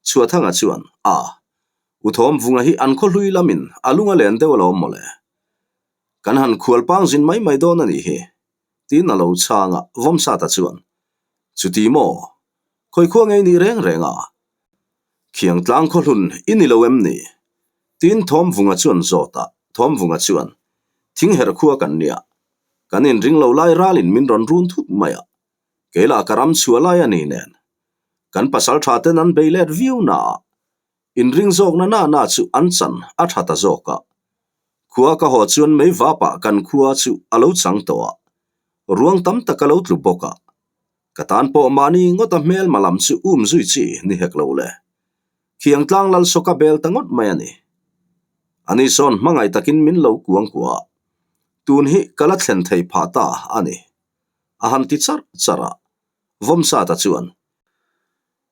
Chhuathanga chuan, A, U Thawmvunga hi an khaw hlui lamin a lung a len deuh alawm mawle. Kan han khual pang zin mai mai dawn a nih hi. Tiin a lo chhang a, Vawmsata chuan, Chuti maw? Khawi khua ngei nih reng reng a? Khiang tlang khaw hlun i ni lo em ni? Tiin Thawmvunga chuan zawt a, Thawmvunga chuan, Thingherh khua kan nia. Kan inring lo lai ralin min rawn run thut mai a. Kei lah ka ram chhuah lai a ni nen. Kan pasal tha ten an bei let viau na a, inring zawkna na na chu an chan a tha ta zawk a. Khua ka haw chuan mei vapah kan khua chu a lo chang tawh a, ruang tam tak a lo tlu bawk a. Ka tan pawh mahni ngawta hmelma lam chu um zui chi ni hek lo le. Khiang tlang lal sawka bel ta ngawt mai a ni. Ani sawn hmangaih takin min lo kuang kuah a, tun hi ka la thlen thei phah ta a ni. A han ti charh charh a, Vawmsata chuan,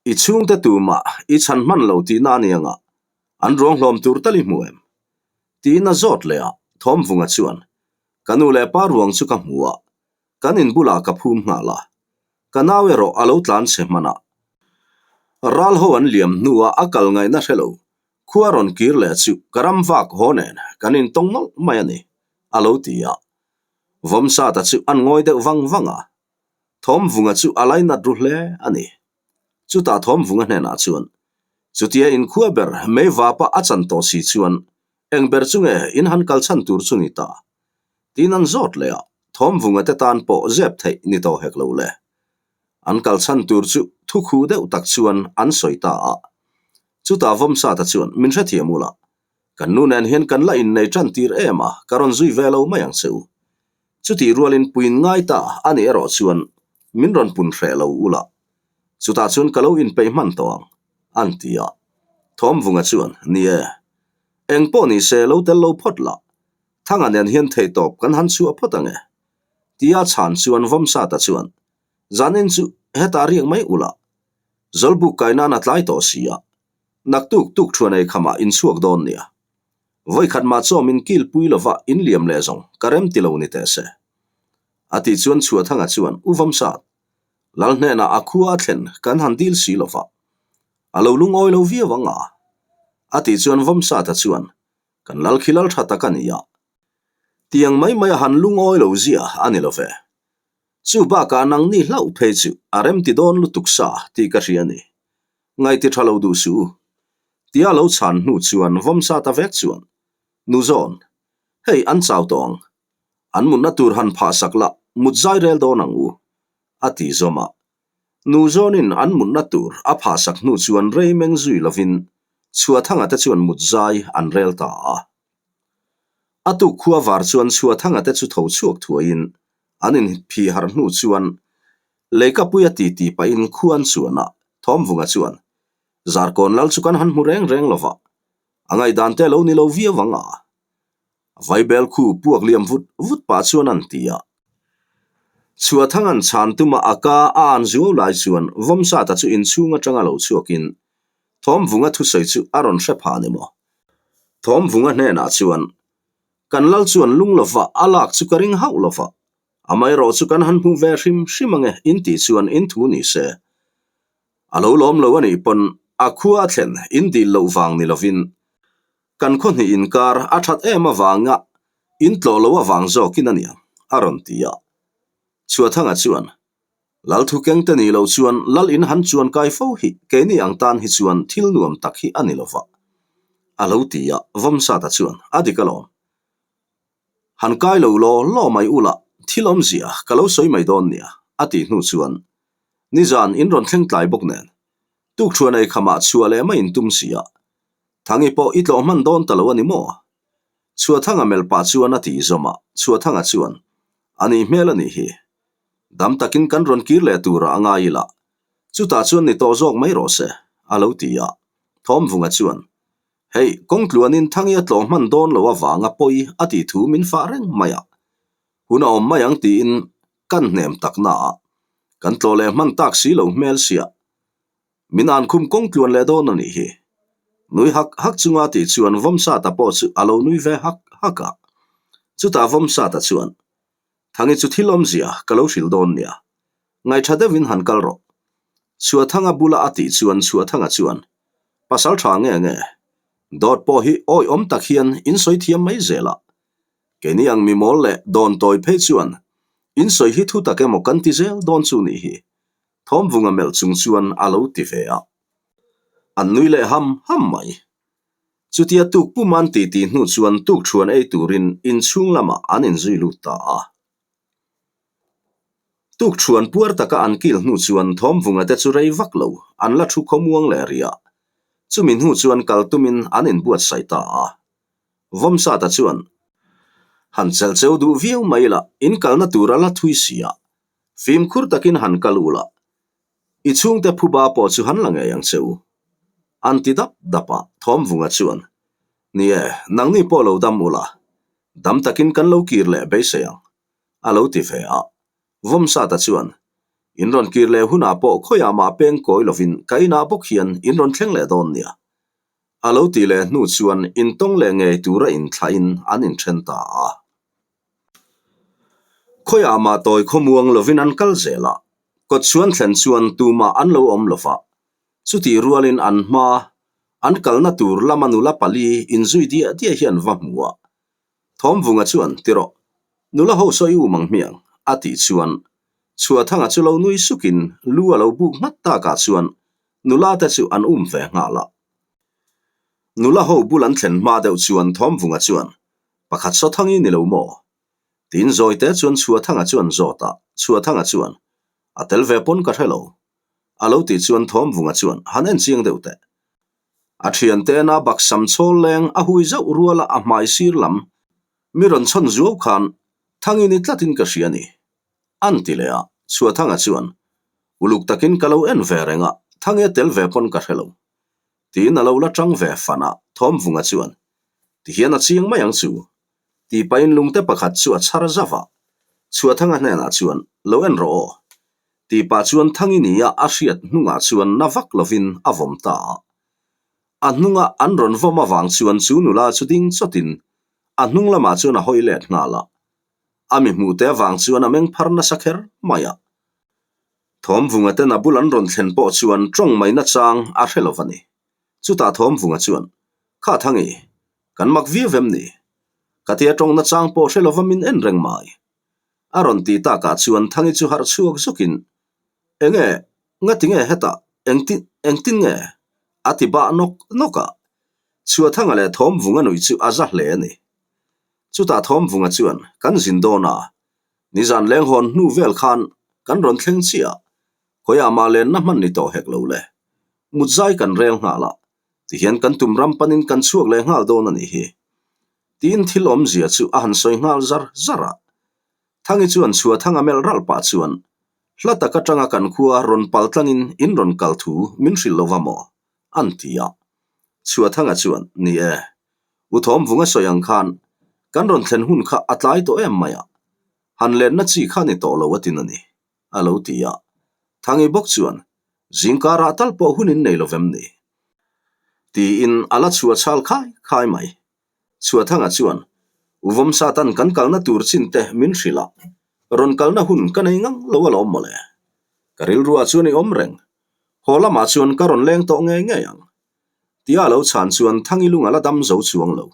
I chhungte tumah i chhan hman lo tihna a ni anga, an ruang hlawm tur tal i hmu em? Tiin a zawt leh a, Thawmvunga chuan, Ka nu leh pa ruang chu ka hmu a, kan in bulah ka phum nghal a, ka nau erawh a lo tlan chhe hman a. Ral ho an liam hnua a kal ngaihna hre lo, khua rawn kir leh chu ka ram vak haw nen kan intawng nawlh mai a ni, a lo ti a. Vawmsata chu an ngawi deuh vang vang a, Thawmvunga chu a lainat ru hle a ni. Chutah Thawmvunga hnenah chuan, Chutia inkhua ber mei vapa a chan tawh si chuan eng ber chu nge in han kal chhan tur chu ni ta? Tiin an zawt leh a, Thawmvunga te tan pawh zep theih ni tawh hek lo le. An kal chhan tur chu thu khuh deuh tak chuan an sawi ta a. Chutah Vawmsata chuan, Min hrethiam ula, kan nu nen hian kan la innei tan tir em a, ka rawn zui ve lo mai ang che u. Chutih rualin puin ngai ta a nih erawh chuan min rawn pun hreh lo ula, chutah chuan ka lo inpeih hman tawh ang, an ti a. Thawmvunga chuan, Ni e, eng pawh ni se lo tel lo phawt la, Thanga nen hian theihtawp kan han chhuah phawt ang e, tia chhan chuan Vawmsata chuan, Zanin chu hetah riak mai ula, Zawlbuk kai nan a tlai tawh si a, naktuk tuk thuan ei khamah inchhuak dawn nia. Vawikhat mah chaw min kilpui lova in liam leh zawng ka rem ti lo ni teh se. A tih chuan Chhuathanga chuan U Vamsat, Lal hnenah a khua a thlen kan han dil si lova, a lo lungawi lo viau ang a. A tih chuan Vamsata chuan, Kan lal khi lal tha tak a ni a, tiang mai mai a han lungawi lo zia a ni lo ve. Chu bakah nangni hlauh phei chu a rem ti dawn lutuk sa tih ka hria a ni. Ngaihti tha lo duh suh u. Tia lo chhan hnu chuan vawmsa ta vek chuan, Nu zawn, hei an chau tawh ang. An mutna tur han phah sak la, mut zai rel dawn ang u, a ti zawm a. Nu zawnin an mutna tur a phah sak hnu chuan rei meng zui lovin Chhuathanga te chuan mut zai an rel ta a. A tuk khua var chuan Chhuathanga te chu tho chhuak thuaiin an inphih harh hnu chuan Leikapuia titi pahin khua an chuan a, Thawmvunga chuan, Zarkawn lal chu kan han hmu reng reng lo va. A ngaihdan te lo ni lo viau ang a. Vaibel khu puak liam vut vut pah chuan an ti a. Chhuahthanga'n chhan tuma a ka a an zuau lai chuan Vawmsata chu inchhung atanga lo chhuakin Thawmvunga thusawi chu a rawn hre phah ni maw? Thawmvunga hnenah chuan, Kan lal chuan lung lova a lak chu ka ring hauh lova, amaherawh chu kan han hmu ve hrim hrim ange in tih chuan in thu ni se. A lo lawm lo a nih pawn a khua a thlen in dil loh vang ni lovin kan khaw hnih inkar a that em avanga in tlawh lo avang zawkin a niang a rawn ti a. Chhuathanga chuan, Lal thu keng te nih loh chuan lal in han chuan kai fo hi keini ang tan hi chuan thil nuam tak hi a ni lova a lo ti a, Vawmsata chuan a dik alawm. Han kai lo law law mai ula thil awmzia ka lo sawi mai dawn nia a tih hnu chuan nizan in rawn thleng tlai bawk nen tukṭhuan ei khamah chhuah leh mai in tum si a, Thangi pawh i tlawh hman dawn ta lo a ni maw? Chhuathanga melh pah chuan a tih zawm a, Chhuathanga chuan, A nih hmel a nih hi. Dam takin kan rawn kir leh turah a ngai ila, chutah chuan ni tawh zawk mai rawh se, a lo ti a. Thawmvunga chuan, Hei, kawngtluanin Thangi a tlawh hman dawn lo avanga pawi a tih thu min fah reng mai a. Hun a awm mai ang tiin kan hnem tak naah kan tlawh leh hman tak si lo hmel siah. Min an khum kawng tluan leh dawn a nih hi. Nui hak hak chunga tih chuan Vawmsata pawh chu a lo nui ve hak hak a. Chutah Vawmsata chuan, Thangi chu thil awmzia ka lo hrilh dawn nia. Ngaihṭha deuhin han kal rawh. Chhuathanga bula a tih chuan Chhuathanga chuan, Pasal ṭha nge nge? Dawt pawh hi awihawm tak hian in sawi thiam mai zel a. Keini ang mimawl leh dawn tawi phei chuan in sawi hi thu tak emaw kan ti zel dawn chu nih hi. Thawmvunga melh chung chuan a lo ti ve a. An nui leh ham ham mai. Chutia tuk pum an titi hnu chuan tuk thuan ei turin inchhung lamah an inzui lut ta a. Tuk thuan puar taka an kil hnu chuan Thawmvunga te chu rei vak lo an la thu khawmuang leh rih a. Chumi hnu chuan kal tumin an inbuatsaih ta a. Vawmsata chuan, Han chelh cheu duh viau mai la, in kalna tur a la thui si a. Fimkhur takin han kal u la, i chhungte phuba pawh chu han la ngei ang che u. An ti dap dap a, Thawmvunga chuan, Ni e, nangni pawh lo dam u la, dam takin kan lo kir leh beisei ang, a lo ti ve a. Vawmsata chuan, In rawn kir leh hunah pawh khawiah mah peng kawi lovin ka inah bawk hian in rawn thleng leh dawn nia. A lo ti leh hnu chuan intawng leh ngei tura inthlahin an inthen ta a. Khawiah mah tawi khawmuang lovin an kal zel a, kawt chhuan thlen chuan tumah an lo awm lova, chutih rualin an hma an kalna tur lama nula pali inzui diah diah hi an va hmu a. Thawmvunga chuan, Ti rawh, nula ho sawi u mang hmiang, a tih chuan Chhuahthanga chu lo nui sukin lu a lo buk nghat takah chuan nula te chu an um ve nghal a. Nula ho bul an thlen hma deuh chuan Thawmvunga chuan, Pakhat Sawthangi ni lo maw? Tiin Zawite chuan Chhuathanga chuan zawt a, Chhuathanga chuan, A tel ve pawn ka hre lo. A lo tih chuan Thawmvunga chuan, Han en chiang deuh teh. A thiantena baksam chhawl leng a hui zauh ruala a hmai sir lam mi rawn chhawn zuau khan Thangi ni tlatin ka hria ni. An ti leh a, Chhuathanga chuan, Uluk takin ka lo en ve reng a, Thangi a tel ve pawn ka hre lo. Tiin a lo la tang ve fan a, Thawmvunga chuan, Tihian a chiang mai ang chu. Tih pahin lungte pakhat chu a chhar zauh a, Chhuahthanga hnenah chuan, Lo en rawh aw. Tih pah chuan Thangi nia a hriat hnungah chuan na vak lovin a vawm ta a. A hnunga an rawn vawm avang chuan chu nula chu ding chawtin a hnung lamah chuan a hawi let nghal a. A mi hmuhte avang chuan a meng phar nasa kher mai a. Thawmvunga ten a bul an rawn thlen pawh chuan tawng mai nachang a hre lo va ni. Chutah Thawmvunga chuan, Kha Thangi, kan mak viau em ni? Ka tia tawng nachang pawh hre lova min en reng mai. A rawn ti takah chuan Thangi chu harh chhuak zukin, Enge, ngati nge hetah, engtin, engtin nge? a ti bah nawk nawk a. Chhuahthanga leh Thawmvunga nuih chu a za hle a ni. Chutah Thawmvunga chuan, Kan zin dawn a, Nizan leng hawn hnu vel khan kan rawn thleng chiah a, khawiah mah lenna hman ni tawh hek lo le. Mut zai kan rel nghal a, tihian kan tum ram panin kan chhuak leh nghal dawn a nih hi. Tiin thil awmzia chu a han sawi nghal zar zar a. Thangi chuan Chhuathanga melh ralh pah chuan, Hla tak atanga kan khua rawn pal tlangin in rawn kal thu min hrilh lo va maw? an ti a. Chhuathanga chuan, Ni e, U Thawmvunga sawi ang khan kan rawn thlen hun kha a tlai tawh em mai a, han lenna chi kha ni tawh lo a tin a ni, a lo ti a. Thangi bawk chuan, Zingkarah tal pawh hun in nei lo vem ni? Tiin a la chhuah chhal khai khai mai. Chhuathanga chuan, U Vawmsatan kan kalna tur chin te min hrilh a, rawn kalna hun ka nei ngang lo alawm mawle. Ka rilruah chuan i awm reng. Haw lamah chuan ka rawn leng tawh ngei ngei ang. Tia a lo chhan chuan Thangi lung a la dam zo chuang lo.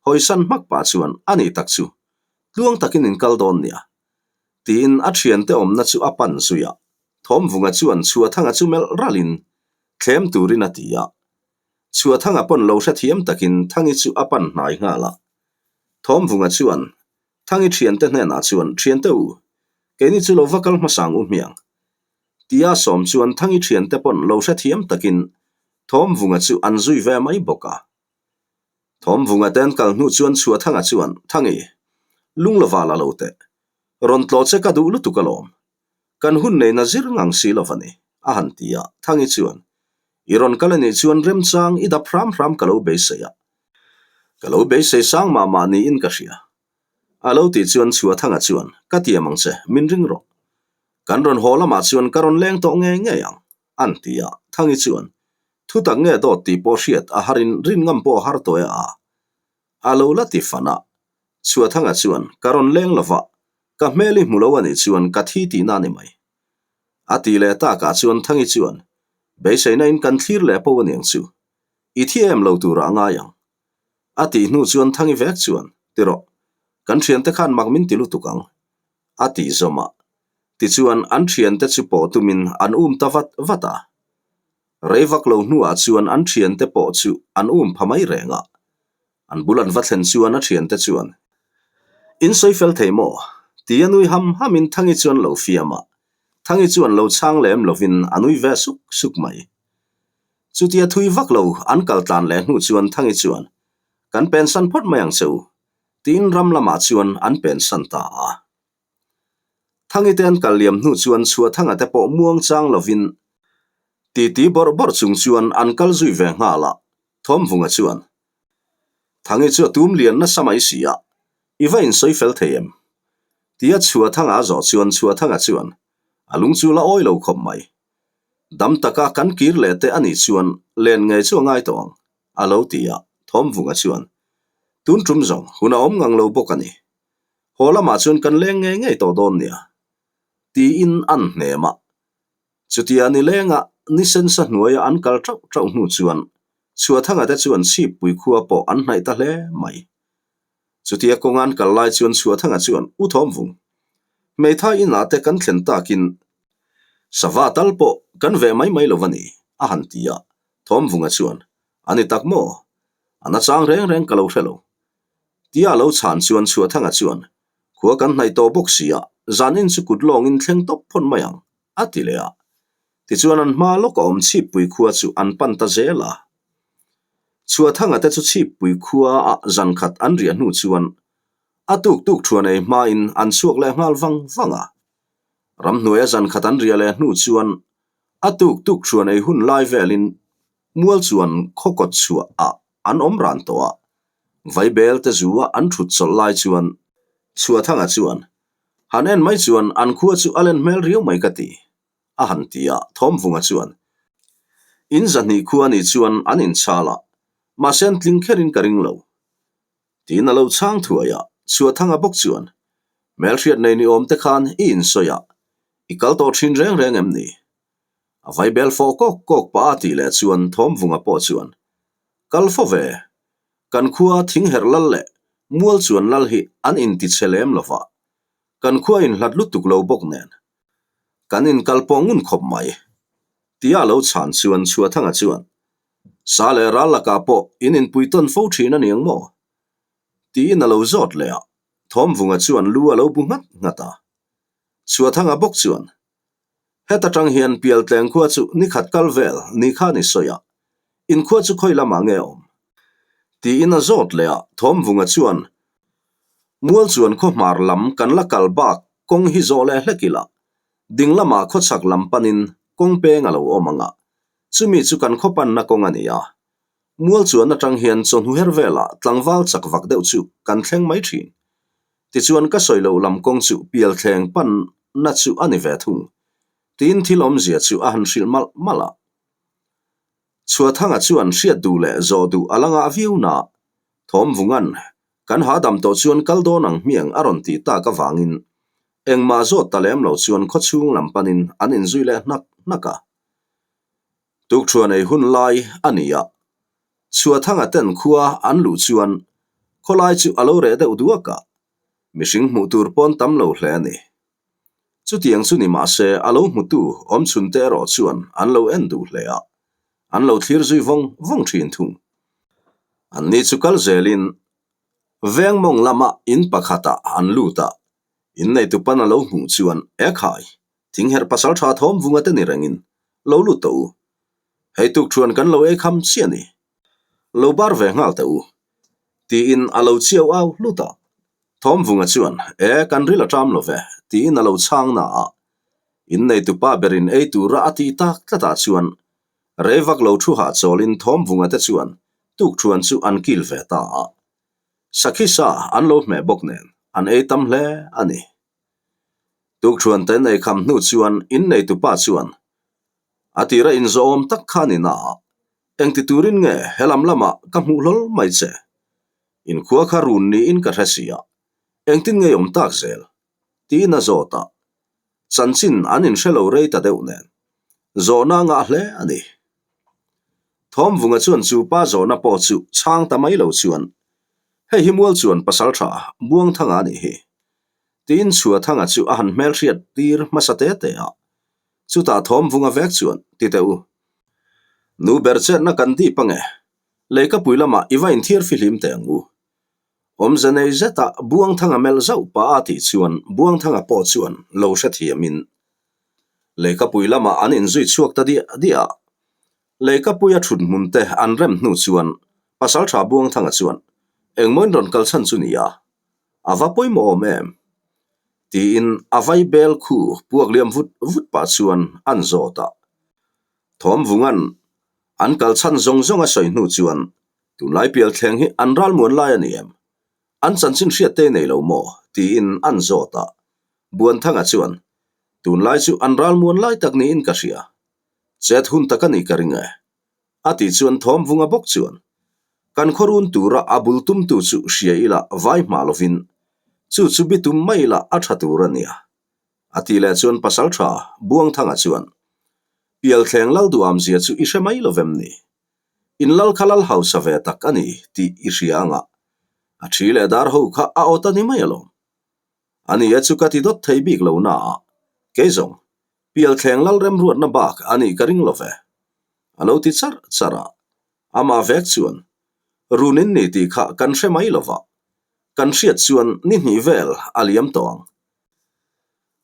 Hawisan hmak pah chuan, A ni tak chu, tluang takin in kal dawn nia. Tiin a thiante awmna chu a pan zui a. Thawmvunga chuan Chhuathanga chu melh ralhin thlem turin a ti a. Chhuathanga pawn lo hrethiam takin Thangi chu a pan hnai nghal a. Thawmvunga chuan Thangi thiante hnenah chuan, Thiante u, keini chu lo va kal hmasang u hmiang. Tia sawm chuan Thangi thiante pawn lo hrethiam takin Thawmvunga chu an zui ve mai bawk a. Thawmvunga te an kal hnu chuan Chhuathanga chuan, Thangi, lung lova la lo teh. Rawn tlawh che ka duh lutuk alawm. Kan hun neina zir ngang si lo va ni, a han ti a. Thangi chuan, I rawn kal a nih chuan remchang i dap hram hram ka lo beisei a. Ka lo beisei sang mah mah niin ka hria. A lo tih chuan Chhuathanga chuan, Ka tiam ang che, min ring rawh. Kan rawn haw lamah chuan ka rawn leng tawh ngei ngei ang, an ti a. Thangi chuan, Thu tak nge dawt tih pawh hriat a harin rin ngam pawh a har tawh e a. A lo la ti fan a. Chhuathanga chuan, Ka rawn leng lo va, ka hmel i hmu lo a nih chuan ka thi tihna a ni mai. A ti leh takah chuan Thangi chuan, Beiseina in kan thlir leh po a niang chu. I thi em lo turah a ngai ang. A tih hnu chuan Thangi vek chuan, Ti rawh, kan thiante khan mak min ti lutuk ang. A tih zawm a. Tichuan an thiante chu pawh tumin an um ta vat vat a. Rei vak lo hnuah chuan an thiante pawh chu an um pha mai reng a. An bul an va thlen chuan a thiante chuan, In sawi fel thei maw? Ti a nui ham hamin Thangi chuan lo fiam a. Thangi chuan lo chhang lem lovin a nui ve suk suk mai. Chutia thui vak lo an kal tlan leh hnu chuan Thangi chuan, Kan pensan phawt mai ang che u, tiin ram lamah chuan an pensan ta a. Thangi te an kal liam hnu chuan Chhuathanga te pawh muang chang lovin titi bawrh bawrh chung chuan an kal zui ve nghal a, Thawmvunga chuan, Thangi chu a tum lian nasa mai si a, i va insawi fel thei em? Tia Chhuathanga a zawh chuan Chhuathanga chuan, A lung chu la awi lo khawp mai. Dam taka kan kir leh te a nih chuan len ngei chu a ngai tawh ang, a lo ti a, Thawmvunga chuan, Tun tum zawng, hun a awm ngang lo bawk a ni. Haw lamah chuan kan leng ngei ngei tawh dawn nia, tiin an hnem a. Chutia ni lenga ni sensa hnuaia an kal tauh tauh hnu chuan Chhuathanga te chuan Chhippui khua pawh an hnaih ta hle mai. Chutia kawnga an kal lai chuan Chhuathanga chuan U Thawmvung, hmeithai inah te kan thlen takin sava tal pawh kan veh mai mai lo va ni, a han ti a. Thawmvunga chuan, A ni tak maw? A nachang reng reng ka lo hre lo. Tia a lo chhan chuan Chhuathanga chuan, Khua kan hnaih tawh bawk si a, zanin chu kut lawngin thleng tawp phawt mai ang, a ti leh a. Tichuan an hma lawk a awm Chhippui khua chu an pan ta zel a. Chhuathanga te chu Chhippui khua ah zan khat an riah hnu chuan a tuk tuk thuan ei hmain an chhuak leh nghal vang vang a. Ramhnuaia zan khat an riah leh hnu chuan a tuk tuk thuan ei hun lai velin Mual chuan khaw kawt chhuah ah an awm ran tawh a, Vaibel te zu a an thut chawlh lai chuan Chhuathanga chuan, Han en mai chuan an khua chu a len hmel riau mai ka ti, a han ti a, Thawmvunga chuan, In zahnih khua nih chuan an inchhal a, mahse an tling kherin ka ring lo. Tiin a lo chhang thuai a, Chhuathanga bawk chuan, Hmelhriat nei ni awm te khan i insawi a, i kal tawh thin reng reng em ni? A vaibel fawh kawk kawk pah a tih leh chuan Thawmvunga pawh chuan, Kal fo ve, kan khua thingherh lal leh mual chuan lal hi an intichhe lem lo va, kan khua inhlat lutuk lo bawk nen, kan inkal pawh ngun khawp mai. Tia a lo chhan chuan Chhuathanga chuan, Sa leh ral lakah pawh in inpui tawn fo thin a niang maw? Tiin a lo zawt leh a, Thawmvunga chuan lu a lo bu nghat nghat a. Chhuathanga bawk chuan, Heta tang hian Pialtleng khua chu ni khat kal vel ni kha ni sawi a, in khua chu khawi lamah nge awm? Tiin a zawt leh a, Thawmvunga chuan, Mual chuan khaw hmar lam kan la kal bak kawng hi zawh leh hlek ila, ding lamah khaw chhak lam panin kawng peng a lo awm ang a, chumi chu kan khaw panna kawng a ni a. Mual chuan atang hian chawhnu her velah tlangval chak vak deuh chu kan thleng mai thin. Tichuan ka sawi loh lam kawng chu pial thleng panna chu a ni ve thung. Tiin thil awmzia chu a han hrilh malh malh a. Chhuathanga chuan hriat duh leh zawh duh a la ngah viau na. Thawmvunga'n kan hahdam tawh chuan kal dawn ang hmiang a rawn tih tak avangin engmah zawt ta lem lo chuan khawchhung lam panin an inzui leh hnak hnak a. Tukṭhuan ei hun lai a ni a, Chhuathanga ten khua an luh chuan khawlai chu a lo reh deuh duak a, mihring hmuh tur pawn tam lo hle a ni. Chutiang chu ni mah se a lo hmutu awmchhun te erawh chuan an lo en duh hle a, an lo thlir zui vawng vawng thin thung. Anni chu kal zelin veng mawng lama in pakhatah an lut a, inneitu pan a lo hmuh chuan Ekhai, Thingherh pasal tha thawm vunga te ni rengin lo lut tawh u. Hei tuk thuan kan lo ei kham chiah ni. Lo bar ve nghal teh u. Tiin a lo chiau au hlut a. Thawm vunga chuan, E, kan ril a ṭam lo ve, tiin a lo chhang na a. Inneitu pa berin ei tura a tih tak tlatah chuan rei vak lo thu hahchawlin thawm vunga te chuan tuk thuan chu an kil ve ta a. Sakhi sa an lo hmeh bawk nen an ei tam hle a ni. Tukṭhuan te nei kham hnu chuan inneitu pa chuan a tira inzawhawm tak kha ni na a, engti turin nge helam lamah ka hmuh hlawl mai che? Inkhua kha run niin ka hre si a, engtin nge awm tak zel? tiin a zawt a, chanchin an inhre lo rei ta deuh nen zawhna a ngah hle a ni. Thawmvunga chuan chu pa zawhna pawh chu chhang ta mai lo chuan, Hei hi mual chuan pasal tha Buangthanga a nih hi. Tiin Chhuathanga chu a han hmelhriat tir hmasa te te a. Chutah Thawmvunga vek chuan, Ti teh u. Nu ber chetna kan dip ange. Leikapui lamah i va inthiar fihlim teh ang u. Awmze nei zetah Buangthanga melh zauh pah a tih chuan Buangthanga pawh chuan lo hrethiamin Leikapui lamah an inzui chhuak ta diah diah a. Leikapuia thut hmun te an rem hnu chuan Pasaltha Buangthanga chuan engmawin rawn kal chhan chu ni a, a va pawimawh awm em? tiin a vai bel khu puak liam vut vut pah chuan an zawt a. Thawmvunga'n an kal chhan zawng zawng a sawi hnu chuan Tunlai pial thleng hi an ralmuan lai a ni em? An chanchin hriat te nei lo maw? tiin an zawt a. Buanthanga chuan, Tunlai chu an ralmuan lai tak niin ka hria. Chet hun tak a nih ka ring e. A tih chuan Thawmvunga bawk chuan, Kan khawrun tura a bul tumtu chu hria ila vai hma lovin, chu chu bitum mai ila a tha tur a nia. A tih leh chuan Pasaltha Buangthanga chuan, Pialthleng Lalduham zia chu i hre mai lovem ni? In lal kha lal hausa ve tak a ni tih i hria anga, a thi leh dar ho kha a awt a ni mai alawm. A ni e chu ka ti dawt thei bik lo na a, kei zawng, Pialthleng lal remruatna bak a nih ka ring lo ve. A lo ti charh charh a, amah vek chuan, Run in ni tih kha kan hre mai lo va, kan hriat chuan ni hnih vel a liam tawh ang.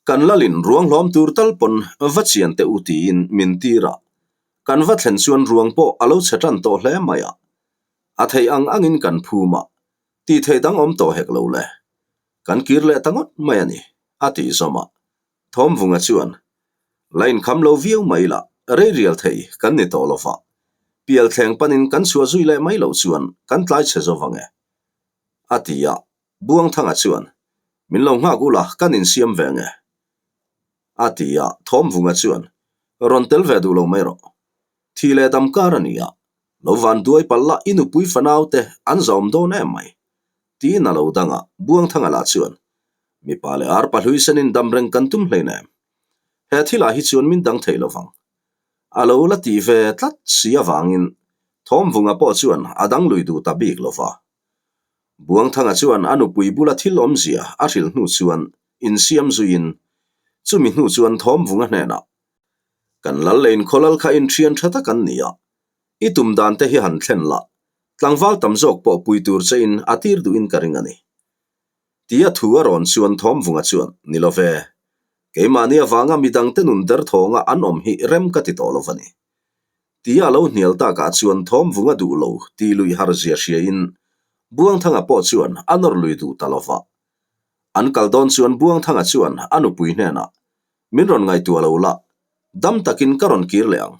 Kan lalin ruang hlawm tur tal pawn va chian teh u tiin min tir a, Kan va thlen chuan ruang pawh a lo chhe tan tawh hle mai a, a theih ang angin kan phum a, tih theih dang awm tawh hek lo le. Kan kir leh ta ngawt mai a ni, a tih zawm a. Thawmvunga chuan, La inkham lo viau mai la, rei rial thei kan ni tawh lo va, pial thleng panin kan chhuah zui leh mai loh chuan kan tlai chhe zo vang e, a ti a. Buangthanga chuan, Min lo nghak ula, kan insiam ve nge? A ti a, Thawmvunga chuan, Rawn tel ve duh lo mai rawh. Thi leh dam kar a ni a, lo van duai palh la i nupui fanau te an zawm dawn em mai. Tiin a lo dang a, Buangthanga lah chuan, Mipa leh arpa hlui senin dam reng kan tum hlein em? He thilah hi chuan min dang thei lo vang. A lo la ti ve tlat si avangin Thawmvunga pawh chuan a dang lui duh ta bik lo va. Buangthanga chuan a nupui bula thil awmzia a hrilh hnu chuan insiam zuiin, chumi hnu chuan Thawmvunga hnenah, Kan lal leh inkhawlal kha inthian tha tak an ni a, i tum dan te hi han thlen la, tlangval tam zawk pawh pui tur chein a tir duhin ka ring a ni. Tia thu a rawn chuan Thawmvunga chuan, Ni lo ve, keimahni avanga midangte nun derthawnga an awm hi rem ka ti tawh lo va ni. Tia a lo hnial takah chuan Thawmvunga duh lo tih luih har zia hriain Buangthanga pawh chuan a nawr lui duh ta lo va. An kal dawn chuan Buangthanga chuan a nupui hnenah, Min rawn ngaihtuah lo la, dam takin ka rawn kir leh ang.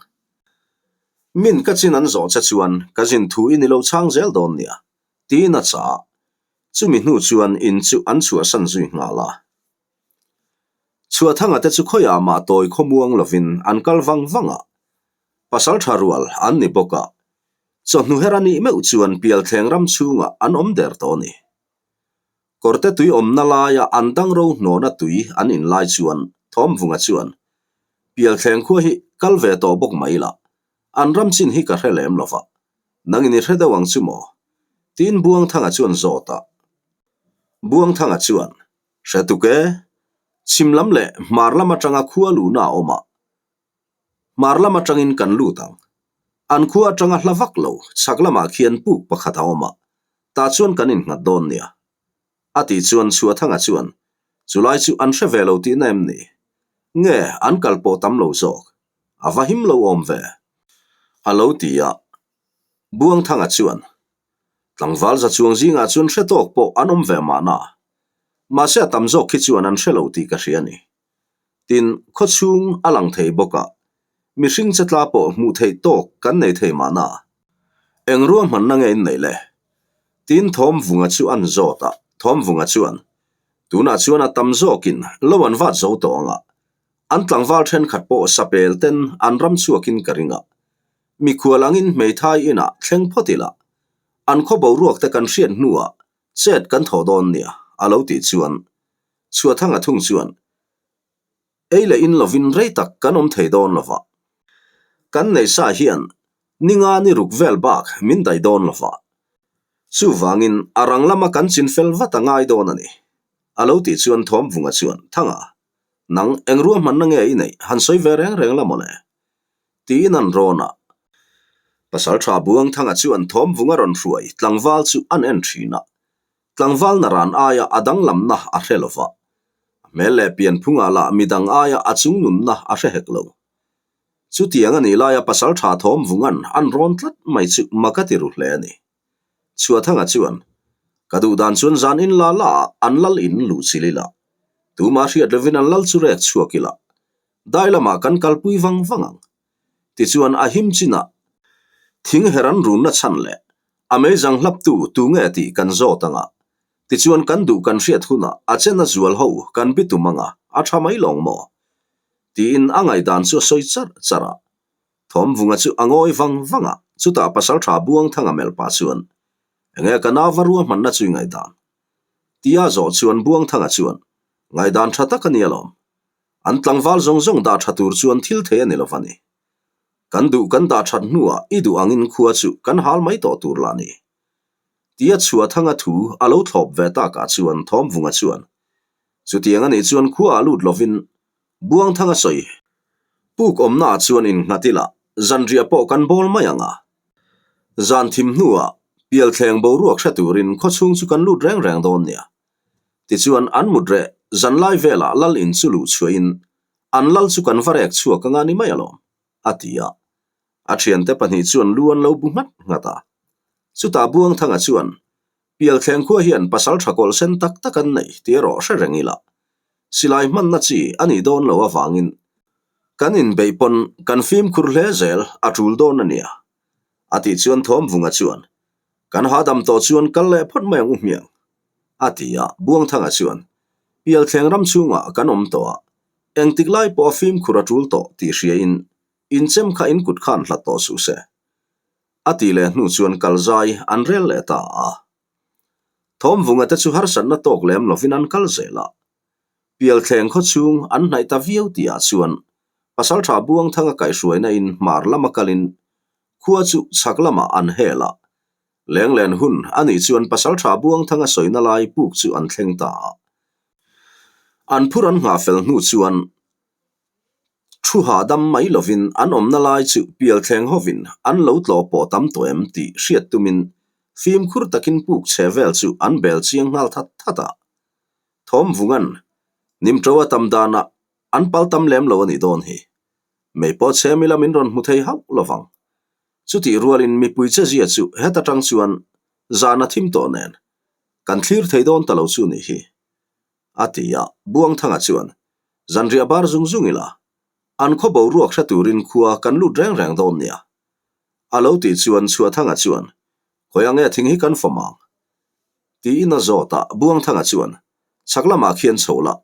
Min ka chin an zawh che chuan ka zin thu i ni lo chhang zel dawn nia, tiin a chah a. Chumi hnu chuan in chu an chhuahsan zui nghal a. Chhuahthanga te chu khawiah mah tawi khawmuang lovin an kal vang vang a. Pasal tha rual an ni bawk a, chawhnu her a nih meuh chuan Pialthleng ram chhungah an awm der tawh a ni. Kawrte tui awmna laia an dangro hnawna tui an in lai chuan Thawmvunga chuan, Pialthleng khua hi kal ve tawh bawk mai la, an ram chin hi ka hre lem lo va, nangin i hre deuh ang chu maw? Tiin Buangthanga chuan zawt a. Buangthanga chuan, Hre tuk e, chhim lam leh hmar lam atanga khua luhna a awm a, hmar lam atangin kan lut ang. An khua atanga hla vak lo chhak lamah khian puk pakhat a awm a, tah chuan kan innghat dawn nia. A tih chuan Chhuathanga chuan, Chulai chu an hre ve lo tihna em ni? Nge an kal pawh tam lo zawk? A va him lo awm ve. A lo ti a. Buangthanga chuan, Tlangval za chuang zingah chuan hre tawk pawh an awm ve mahna. Mahse a tam zawk khi chuan an hre lo tih ka hria a ni. Tin, khawchhung a lang thei bawk a, mihring che tla pawh hmuh theih tawk kan nei thei mahna. Eng ruahmanna nge in neih le? Tin, Thawmvunga chu an zawt a, Thawmvunga chuan, Tunah chuan a tam zawkin lo an vat zo tawh ang a, an tlangval thenkhat pawh sapel ten an ram chhuakin ka ring a, Mikhual angin hmeithai inah thleng phawt ila, an khaw boruak te kan hriat hnuah chet kan thawh dawn nia, a lo tih chuan Chhuathanga thung chuan, Ei leh in lovin rei tak kan awm thei dawn lova, kan neih sa hian ninga ni ruk vel bak min daih dawn lova, chuvangin a rang lama kan chin fel vat a ngai dawn a ni, a lo tih chuan Thawmvunga chuan, Thanga, nang eng ruahmanna nge i neih han sawi ve reng reng la mawle? Tiin an rawn a. Pasalṭha Buangthanga chuan Thawmvunga rawn hruai tlangval chu an en ṭhin a. Tlangval naran aia a danglamna a hre lo va. A hmel leh pianphungah lah midang aia a chungnunna a hre hek lo. Chutiang a nih laia Pasalṭha Thawmvunga'n an rawn tlat mai chu mak a ti ru hle a ni. Chhuathanga chuan, Ka duh dan chuan zan in la la ah an lal in luh chil ila. Tumah hriat lovin an lal chu rek chhuak ila. Dai lamah kan kalpui vang vang ang. Tichuan a him chinah thing her an runna chhan leh a meizang hlaptu tu nge tih kan zawt ang a. Tichuan kan duh kan hriat hunah a chen a zual ho kan bitum ang a, a tha mai lawng maw? Tiin a ngaihdan chu a sawi charh charh a. Thawmvunga chu a ngawi vang vang a, chutah Pasaltha Buangthanga melh pah chuan, Enge ka nauva ruahmanna chu i ngaihdan? Tia zawh chuan Buangthanga chuan, Ngaihdan tha tak a ni alawm. An tlangval zawng zawng dah tha tur chuan thil thei a ni lo va ni. Kan duh kan dah that hnuah i duh angin khua chu kan hal mai tawh tur lah ni. Tia Chhuathanga thu a lo thlawp ve takah chuan Thawmvunga chuan, Chutiang a nih chuan khua ah lut lovin Buangthanga sawi puk awmnaah chuan innghat ila zanriah pawh kan bawl mai ang a. Zan thim hnuah pialthleng boruak hre turin khawchhung chu kan lut reng reng dawn nia. Tichuan an mut reh zanlai velah lal in chu luh chhuahin an lal chu kan va rek chhuak anga ni mai alawm, a ti a. A thiante pahnih chuan lu an lo bu nghat nghat a. Chutah Buangthanga chuan, Pialthleng khua hian pasal tha kawlh sen tak tak an nei tih erawh hre reng ila. Silai hmanna chi a nih dawn lo avangin kan inbeih pawn kan fimkhur hle zel a tul dawn a nia, a tih chuan Thawmvunga chuan, Kan hahdam tawh chuan kal leh phawt mai ang u hmiang, a ti a. Buangthanga chuan, Pialthleng ram chhungah kan awm tawh a, engtik lai pawh a fimkhur a tul tawh tih hriain inchem kha in kut khan hlat tawh suh se. A tih leh hnu chuan kal zai an rel leh ta a. Thawmvunga te chu harsatna tawk lem lovin an kal zel a. Pialthleng khaw chhung an hnaih ta viau tihah chuan Pasaltha Buangthanga kaihhruaina in hmar lama kalin khua chu chhak lamah an hel a. Lenglen hun a nih chuan Pasaltha Buangthanga sawina lai puk chu an thleng ta a. An phur an nghah fel hnu chuan Thu hahdam mai lovin an awmna lai chu pialthleng hovin an lo tlawh pawh tam tawh em tih hriat tumin fimkhur takin puk chhe vel chu an bel chiang nghal that that a. Thawmvunga'n Nimṭo a tam danah an pal tam lem lo a nih dawn hi. Mei pawh chhe mila min rawn hmu thei hauh lovang. Chutih rualin mipui che zia chu heta tang chuan zan a thim tawh nen kan thlir thei dawn ta lo chu nih hi. A ti a, Buangthanga chuan, Zanriah bar zung zung ila, an khaw boruak hre turin khua kan lut reng reng dawn nia. A lo tih chuan Chhuahthanga chuan, Khawi ang e thing hi kan fawm ang? Tiin a zawt a, Buangthanga chuan, Chhak lamah khian chho la,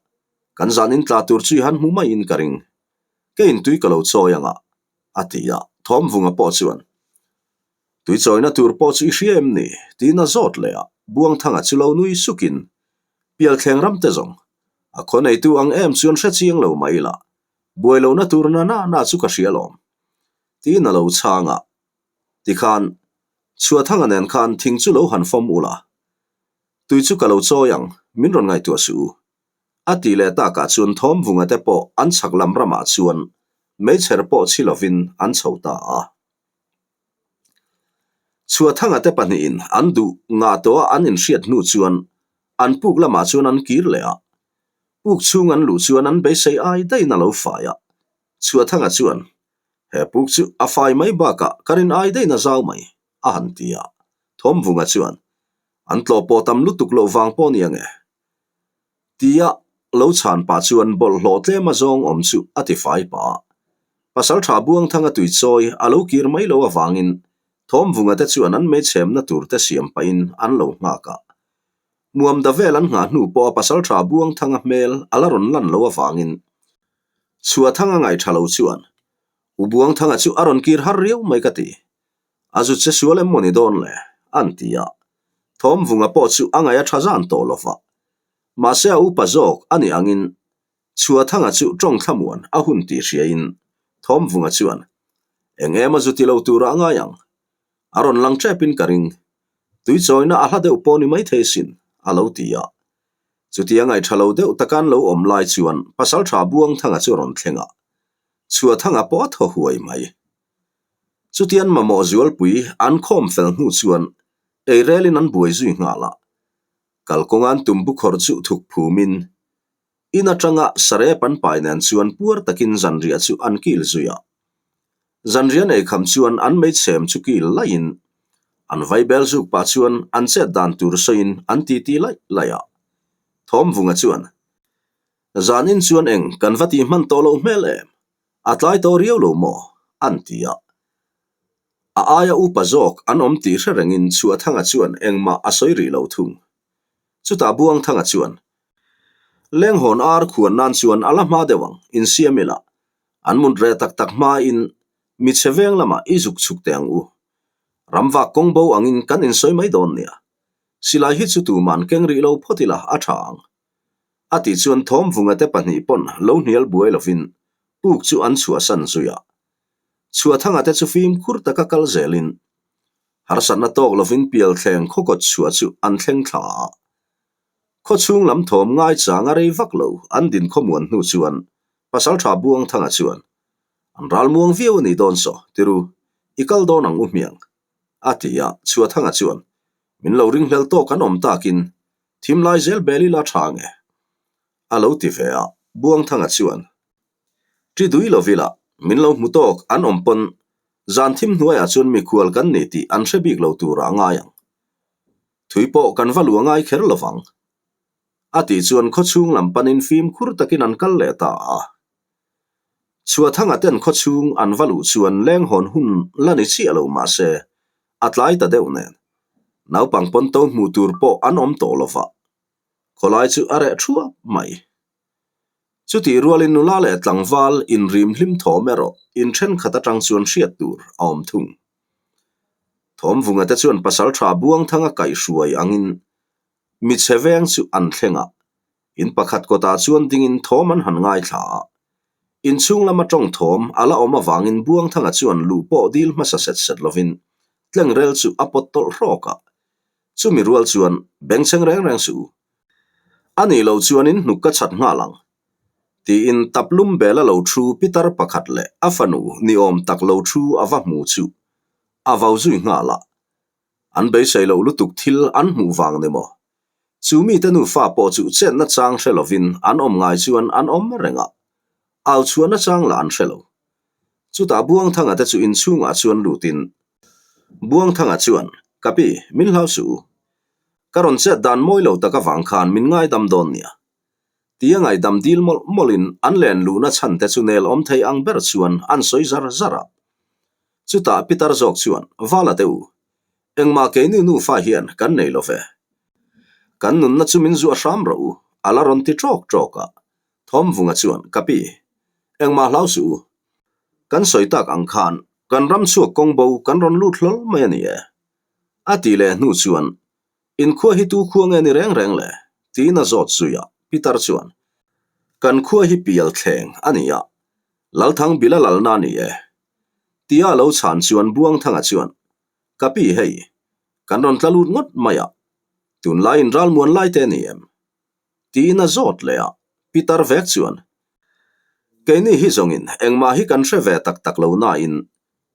kan zan in tla tur chu i han hmu maiin ka ring. Keiin tui ka lo chawi ang a, a ti a, Thawmvunga pawh chuan, Tui chawina tur pawh chu i hria em ni? tiin a zawt leh a, Buangthanga chu lo nui sukin, Pialthleng ram te zawng, a khaw neitu ang em chuan hre chiang lo mah ila, buai lohna tur na na na chu ka hria lawm. Tiin a lo chhang a, Tikhan, Chhuahthanga nen khan thing chu lo han fawm ula, tui chu ka lo chawi ang, min rawn ngaihtuah suh u. A tih leh takah chuan Thawmvunga te pawh an chhak lam ramah chuan meichher pawh chhi lovin an chho ta a. Chhuahthanga te pahnihin an duh ngah tawha an inhriat hnu chuan an puk lamah chuan an kir leh a. Puk chhung an luh chuan an beisei ai daihin a lo fai a. Chhuahthanga chuan, He puk chu a fai mai bakah ka rin ai daihin a zau mai, a han ti a. Thawmvunga chuan, An tlawh pawh tam lutuk loh vang pawh ni ange. Tia lo chhan pah chuan bawlhhlawh tlem a zawng awm chu a ti fai pah a. Pasaltha Buangthanga tui chawi a lo kir mai lo avangin Thawmvunga te chuan an meichhemna tur te siam pahin an lo nghak a. Muamda vel an nghah hnu pawh a Pasaltha Buangthanga hmel a la rawn lan lo avangin Chhuahthanga ngaihṭha lo chuan U Buangthanga chu a rawn kir har riau mai ka ti. A zu che sual em maw ni dawn le? an ti a. Thawmvunga pawh chu a ngaih a tha zan tawh lo va. Mahse a upa zawk a nih angin Chhuahthanga chu tawng thlamuan a hun tih hriain Thawmvunga chuan, Eng em a zu ti lo turah a ngai ang. A rawn lang tepin ka ring. Tui chawina a hla deuh pawh ni maithei sin, a lo ti a. Chutia ngaih tha lo deuh taka an lo awm lai chuan Pasaltha Buangthanga chu a rawn thleng a. Chhuahthanga pawh a thaw huai mai. Chutian mamawh zualpui an khawm fel hnu chuan eirelin an buai zui nghal a, kalkawnga'n tumbu khawr chu thuk phumin in atanga sarep an pai nen chuan puar takin zanriah chu an kil zui a. Zanriah nei kham chuan an meichhem chu kil laihin an vaibel zuk pah chuan an chet dan tur sawiin an titi laih laih a. Thawmvunga chuan, Zanin chuan eng kan va tih hman tawh loh hmel em? A tlai tawh riau lo maw? an ti a. A aia upa zawk an awm tih hre rengin Chhuahthanga chuan engmah a sawi rih lo thung. Chutah Buangthanga chuan, Lenghawn ar khuan nan chuan a la hma deuh ang, insiam ila. An mut reh tak tak hmain mi chhe veng lamah i zuk chhuk teh ang u. Ramvak kawng bo angin kan insawi mai dawn nia. Silai hi chu tuman keng rih lo phawt ila a tha ang. A tih chuan Thawmvunga te pahnih pawn lo hnial buai lovin puk chu an chhuahsan zui a. Chhuahthanga te chu fimkhur taka kal zelin harsatna tawk lovin pialthleng khawkawt chhuah chu an thleng thla a. Khawchhung lam thawm ngaichang a rei vak lo an din khawmuan hnu chuan Pasaltha Buangthanga chuan, An ralmuang viau a nih dawn saw, tiru, i kal dawn ang u hmiang, a ti a. Chhuahthanga chuan, Min lo ringhlel tawk an awm takin Thim lai zel bel ila tha nge? A lo ti ve a, Buangthanga chuan, Ṭi dui lo vila, min lo hmu tawk an awm pawn zan thim hnuaiah chuan mikhual kan ni tih an hre bik lo turah a ngai ang. Thui pawh kan va luah ngai kher lovang. A tih chuan khawchhung lam panin fimkhur takin an kal leh ta a. Chhuahthanga ten khawchhung an va luh chuan lenghawn hun la ni chiah lo mah se, a tlai ta deuh nen. Naupang pawn to hmuh tur pawh an awm tawh lo va, khawlai chu a reh thuap mai. Chutih rualin nula leh tlangval inrim hlim thawm erawh in thenkhat atang chuan hriat tur a awm thung. Thawmvunga te chuan pasaltha Buangthanga kaihhruai angin mi chhe veng chu an thleng a, In pakhat kawtah chuan dingin thawm an han ngaithla a. Inchhung lama tawng thawm a la awm avangin Buangthanga chuan luh pawh dil hmasa set set lovin tlengrel chu a pawt tawlh hrawk a. Chumi rual chuan bengchheng reng reng suh u. A nih loh chuan in hnuk ka chhat nghal ang. Tiin tap lum bela lo thu pitar pakhat leh a fanu ni awm tak lo thu a va hmu chu a vau zui nghal a. An beisei loh lutuk thil an hmuh vang ni maw? Chu mite nufa pawh chu chetna chang hre lovin an awm ngai chuan an awm reng a, au chhuahna chang lah an hre lo. Chutah Buangthanga te chu inchhungah chuan lutin, Buangthanga chuan, Ka pi, min hlau suh u. Ka rawn chet dan mawi lo tak avang khan min ngaidam dawn nia. Tia ngaihdam dil mawlh mawlhin an len luhna chhan te chu nel awm thei ang ber chuan an sawi zar zar a. Chutah Pitar zawk chuan, Vala te u, engmah keini nufa hian kan nei lo ve. Kan nunna chu min zuah hram rawh u, a la rawn ti ṭawk ṭawk a. Thawmvunga chuan, Ka pi, engmah hlau suh u. Kan sawi tak ang khan kan ram chhuak kawng bo kan rawn lut hlawl mai a ni e. A tih leh hnu chuan, Inkhua hi tu khua nge ni reng reng le? tiin a zawt zui a, Pitar chuan, Kan khua hi pial thleng a ni a, Lalthang bila lalna a ni e. Tia a lo chhan chuan Buangthanga chuan, Ka pi hei, kan rawn tla lut ngawt mai a, tunlaiin ralmuan lai te a ni em? Tiin a zawt leh a, Pitar vek chuan, Keini hi zawngin engmah hi kan hre ve tak tak lo nain,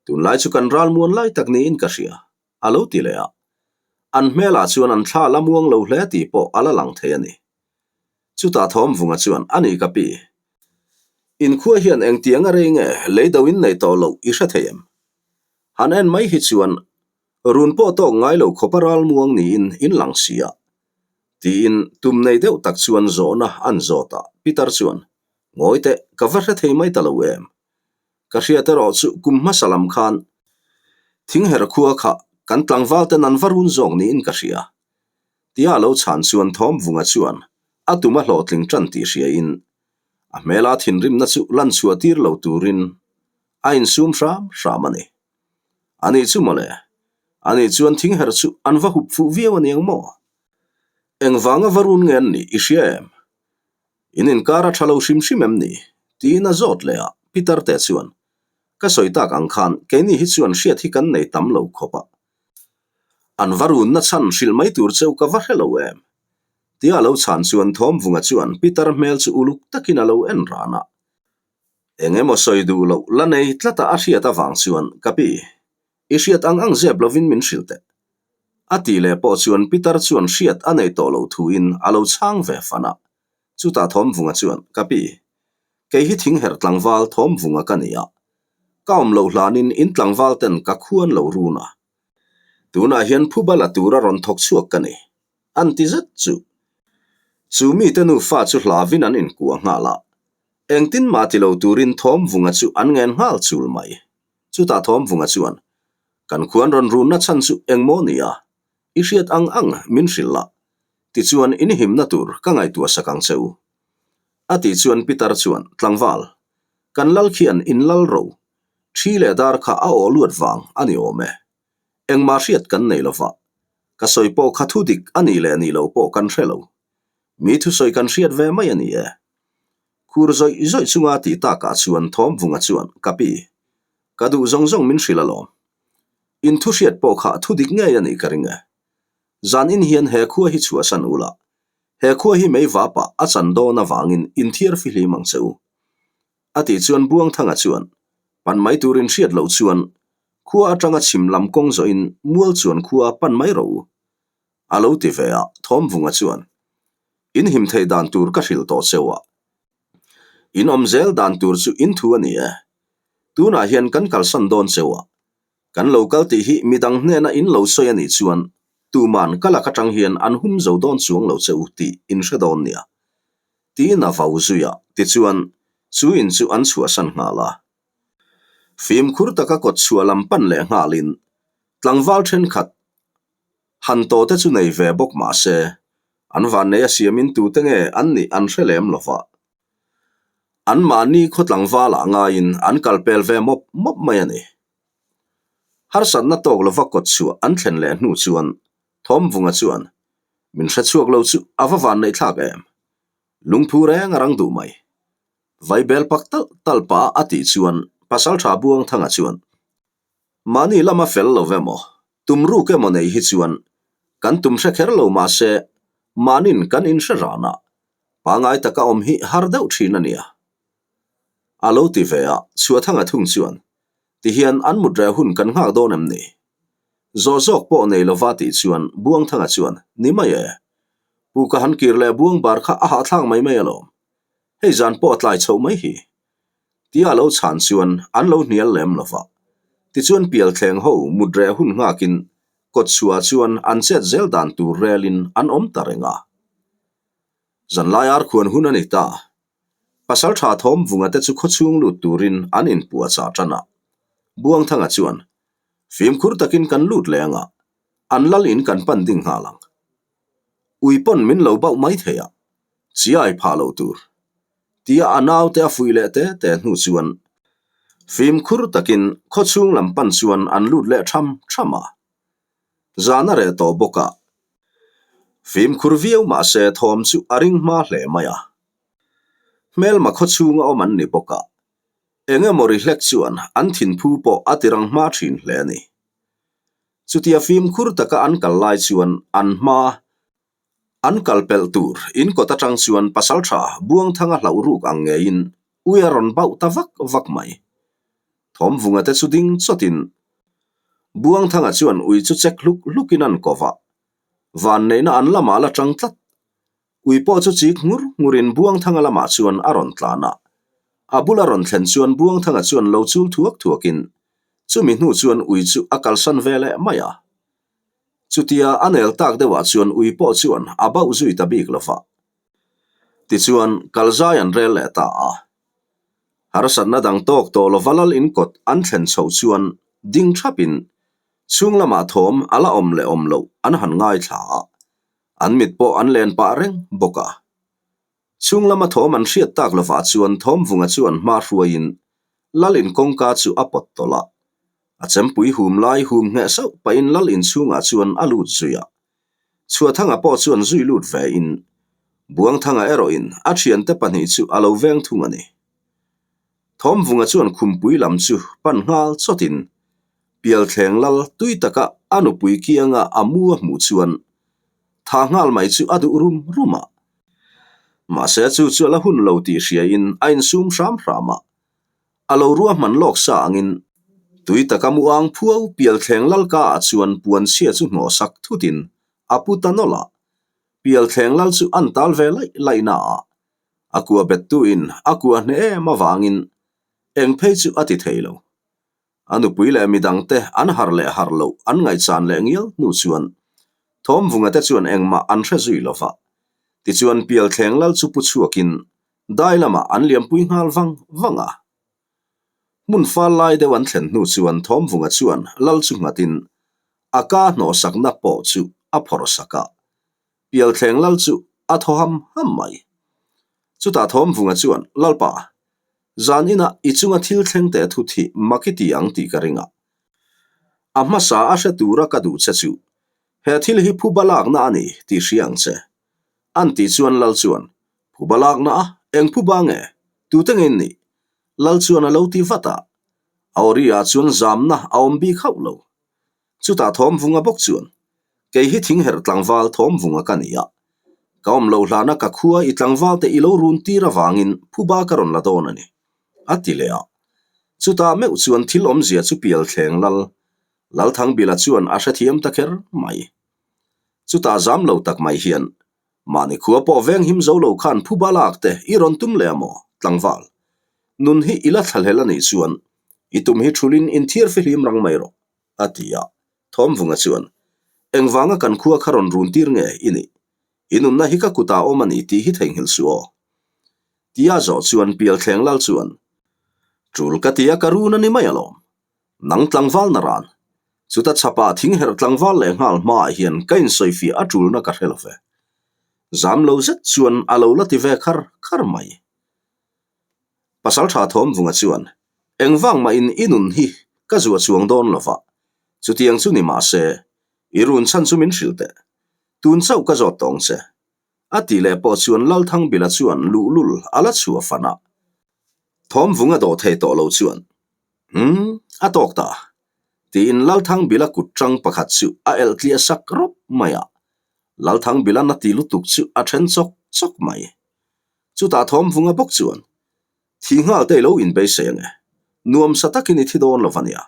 tunlai chu kan ralmuan lai tak niin ka hria, a lo ti leh a. An hmelah chuan an thla la muang lo hle tih pawh a la lang thei a ni. Chutah Thawmvunga chuan, A ni ka pi. Inkhua hian engtiang a rei nge lei do in nei tawh loh i hre thei em? Han en mai hi chuan run pawh tawk ngai lo khawpa ralmuang niin in lang si a. Tiin tum nei deuh tak chuan zawhna an zawt a, Peter chuan, Ngawi teh, ka va hre thei mai ta lo em? Ka hriat erawh chu kum hmasa lam khan thingher khua kha kan tlangval ten an va run zawk niin ka hria. Tia a lo chhan chuan Thawmvunga chuan a tum a hlawhtling tan tih hriain a hmela thinrimna chu lan chhuah tir lo turin a insum hram hram a ni. Ani chu mawle, ani chuan thingher chu an va hup fuh viau aniang maw? Engvanga va run nge an nih i hria em? In inkar a tha lo hrim hrim em ni? tiin a zawt leh a, Peter te chuan, Ka sawi tak ang khan keini hi chuan hriat hi kan nei tam lo khawp a. An va runna chhan hrilh mai tur cheu ka va hre lo em? Tia a lo chhan chuan Thawmvunga chuan Peter hmel chu uluk takin a lo en ran a. Eng emaw sawi duh loh la nei tlata a hriat avang chuan, Ka pi, i hriat ang ang zep lovin min hrilh teh. A tih leh pawh chuan Peter chuan hriat a nei tawh loh thuin a lo chhang ve fan a. Chutah Thawmvunga chuan, Ka pi, kei hi thingherh tlangval Thawmvunga ka ni a. Ka awm loh hlanin in tlangval ten ka khuan lo run a. Tunah hian phuba la tura rawn thawk chhuak ka ni. An ti zet chu. Chu mite nufa chu hlavin an inkuah nghal a. Engtin mah ti lo turin Thawmvunga chu an ngen nghal chul mai. Chutah Thawmvunga chuan, Kan khuan rawn runna chhan chu engmaw ni a? I hriat ang ang min hrilh la, tichuan in himna tur ka ngaihtuah sak ang che u. A tih chuan Pitar chuan, Tlangval, kan lal khian in lal ro, thi leh dar kha a aw luat vang a ni awm e. Engmah hriat kan nei lova, ka sawi pawh kha thu dik a nih leh nih loh pawh kan hre lo. Mi thusawi kan hriat ve mai a ni e. Khur zawih zawih chunga tih takah chuan Thawmvunga chuan, Ka pi, ka duh zawng zawng min hrilh alawm. In thu hriat pawh kha thu dik ngei a nih ka ring e. Zan in hian he khua hi chhuahsan ula, he khua hi mei vapah a chan dawn avangin in thiar fihlim ang che u. A tih chuan Buangthanga chuan, Pan mai turin hriat loh chuan khua atanga chhim lam kawng zawhin mual chuan khua pan mai rawh u. A lo ti ve a, Thawmvunga chuan, In him theih dan tur ka hrilh tawh cheu a. In awm zel dan tur chu in thu a ni e. Tunah hian kan kalsan dawn cheu a. Kan lo kal tih hi midang hnena in lo sawi a nih chuan tuman ka lak atang hian an hum zo dawn chuang lo che u tih in hre dawn nia. Tiin a vau zui a, tichuan chu in chu an chhuahsan nghal a. Fimkhur taka kawt chhuah lam pan leh nghalin tlangval thenkhat Han tawh te chu nei ve bawk mah se, an vannei a siamin tute nge an nih an hre lem lo va. Anmahni khaw tlangvalah ngaiin an kal pel ve mawp mawp mai a ni. Harsatna tawk lova kawt chhuah an thlen leh hnu chuan Thawmvunga chuan, Min hre chhuak lo chu a va vanneih thlak em? Lungphu reng a rang duh mai. Vaibel pak talh talh pah a tih chuan Pasaltha Buangthanga chuan, Mahni lama fel lo emaw, tum ruk emaw nei hi chuan kan tum hre kher lo mahse mahnin kan inhre ran a, pangai taka awm hi har deuh thin a nia. A lo ti ve a, Chhuathanga thung chuan, Tihian an mut reh hun kan nghak dawn em ni? Zawh zawk pawh nei lova tih chuan Buangthanga chuan, Ni mai e. Pu ka han kir leh buang bar kha a hahthlak mai mai alawm. Hei zan pawh a tlai chhoh mai hi. Tia a lo chhan chuan an lo hnial lem lo va. Tichuan pialthleng ho mut reh hun nghakin kawtchhuah chuan an chet zel dan tur relin an awm ta reng a. Zanlai arkhuan hun a ni ta. Pasaltha Thawmvunga te chu khawchhung lut turin an inpuahchah tan a. Buangthanga chuan, Fimkhur takin kan lut leh anga, an lal in kan pan ding nghal ang. Ui pawn min lo bauh mai thei a, chiai phah lo tur. Tia a naute a fuih leh te te hnu chuan fimkhur takin khawchhung lam pan chuan an lut leh tham tham a. Zan a reh tawh bawk a, fimkhur viau mah se thawm chu a ring hma hle mai a. Hmelma khawchhunga awm an ni bawk a, eng emaw ri hlek chuan an thinphu pawh a tirang hma thin hle a ni. Chutia fimkhur taka an kal lai chuan an hma an kal pelh tur in kawt atang chuan pasaltha Buangthanga hlauh ruk ang ngeiin ui a rawn bauh ta vak vak mai. Thawmvunga te chu ding chawtin Buangthanga chuan ui chu chek hluk hlukin an ko va, vanneihna an lamah la tang tlat. Ui pawh chu chik ngur ngurin Buangthanga lamah chuan a rawn tlan a. A bula rawn thlen chuan Buangthanga chuan lo chul thuak thuakin chumi hnu chuan ui chu a kalsan ve leh mai a. Chutia a nel tak deuhah chuan ui pawh chuan a bauh zui ta bik lo va. Tichuan kalzai an rel leh ta a. Harsatna dang tawk tawh lova lal inkawt an thlen chhoh chuan ding thapin chhung lamah thawm a la awm leh awm loh an han ngaithla a, an mit pawh an len pah reng bawk a. Chhung lama thawm an hriat tak lovah chuan Thawmvunga chuan hma hruaiin lal in kawngka chu a pawt tawlh a, a chempui hum lai hum ngheh sauh pahin lal inchhungah chuan a lut zui a. Chhuahthanga pawh chuan zui lut ve in Buangthanga erawhin a thiante pahnih chu a lo veng thung a ni. Thawmvunga chuan khumpui lam chu pan nghal chawtin Pialthleng lal tui taka a nupui kianga a mu a hmuh chuan tha nghal mai chu a duh rum rum a. Mahse chu chu a la hun lo tih hriain a insum hram hram a. A lo ruahman lawk sa angin tui taka mu ang phuau Pialthleng lal ka ah chuan puanchhia chu hnawh sak thutin a pu ta nawlh a. Pialthleng lal chu an tal ve laih laih na ah a kua bettuin a kua hneh em avangin eng phei chu a ti thei lo. A nupui leh midangte an harh leh harh loh an ngaihchan leh ngial hnu chuan Thawmvunga te chuan engmah an hre zui lo va. Tichuan Pialthleng lal chu pu chhuakin dai lamah an liampui nghal vang vang a. Hmun fal lai deuh an thlen hnu chuan Thawmvunga chuan lal chu nghatin a ka hnawhsakna pawh chu a phawrh sak a. Pialthleng lal chu a thaw ham ham mai. Chutah Thawmvunga chuan, Lalpa, zan inah i chunga thil thleng teh thu thih mak i ti ang tih ka ring a. A hmasa a hre tura ka duh che chu, he thil hi phuba lakna a ni tih hria ang che. An tih chuan lal chuan, Phuba lakna a? Eng phuba nge? Tute nge in nih? Lal chuan a lo ti vat a. A awri-ah chuan zamna a awm bik hauh lo. Chutah Thawmvunga bawk chuan, Kei hi thingherh tlangval Thawmvunga ka ni a, ka awm loh hlana ka khua i tlangvalte i lo run tir avangin phuba ka rawn la dawn a ni, a ti leh a. Chutah meuh chuan thil awmzia chu Pialthleng lal Lalthangbila chuan a hrethiam ta kher mai. Chutah zam lo tak mai hian, Mahni khua pawh veng him zo lo khan phuba lak te i rawn tum leh a maw, tlangval? Nun hi i la thlahlel a nih chuan i tum hi thulin inthiar fihlim rang mai rawh, a ti a. Thawmvunga chuan, Engvanga kan khua kha rawn run tir nge i nih? I nunna hi ka kutah awm a ni tih hi theihnghilh suh aw. Tia zawh chuan Pialthleng lal chuan, Tul ka tia ka run a ni mai alawm. Nang tlangval na ran. Chuta chhapah thingherh tlangval leh nghal hmaah hian ka insawifiah a tulna ka hre lo ve. Zam lo zet chuan a lo la ti ve khar khar mai. Pasaltha Thawmvunga chuan, Engvang mahin i nun hi ka zuah chuang dawn lo va, chutiang chu ni mah se, i run chhan chu min hrilh teh. Tun chauh ka zawt tawng che. A tih leh pawh chuan Lalthangbila chuan luhlul a la chhuah fan a. Thawmvunga dawh thei tawh lo chuan, Umm, a tawk ta, tiin Lalthangbila kut tang pakhat chu a elh tliah sak rawp mai a. Lalthangbila na ti lutuk chu a then chawk chawk mai. Chutah Thawmvunga bawk chuan, Thi nghal te i lo inbeisei ange, nuamsa takin i thi dawn lo va nia.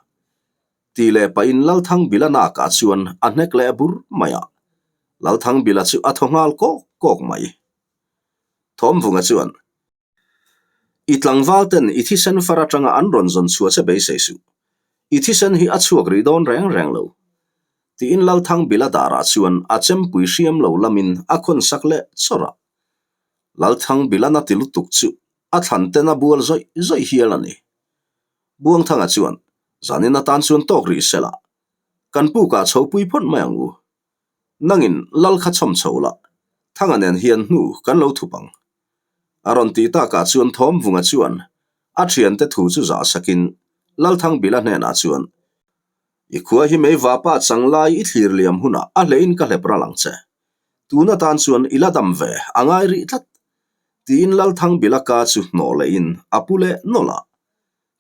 Ti leh pahin Lalthangbila nakah chuan a hnek leh bur mai a. Lalthangbila chu a thaw nghal kawk kawk mai. Thawmvunga chuan, I tlangval ten i thisen far atanga an rawn zawn chhuah che beisei suh. I thisen hi a chhuak rih dawn reng reng lo. Tiin Lalthangbila darah chuan a chempui hriam lo lamin a khawn sak leh chawrh a. Lalthangbilana ti lutuk chu a thlan ten a bual zawih zawih hial a ni. Buangthanga chuan. Zanin atan chuan tawk rih se la, kan pukah chhopui phawt mai ang u. Nangin lal kha chhawm chho la, Thanga nen hian hnu kan lo thup ang. A rawn tih takah chuan Thawmvunga chuan a thiante thu chu zah sakin Lalthangbila hnenah chuan, I khua hi mei vapa chang lai i thlir liam hunah a hlein ka hlep ral ang che. Tun atan chuan i la dam ve a ngai rih tlat, tiin Lalthangbila ka chu hnawh lehin a pu leh nawlh a.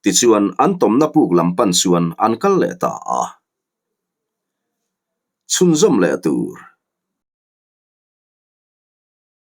Tichuan an tawmna puk lam pan chuan an kal leh ta a. Chhunzawm leh tur.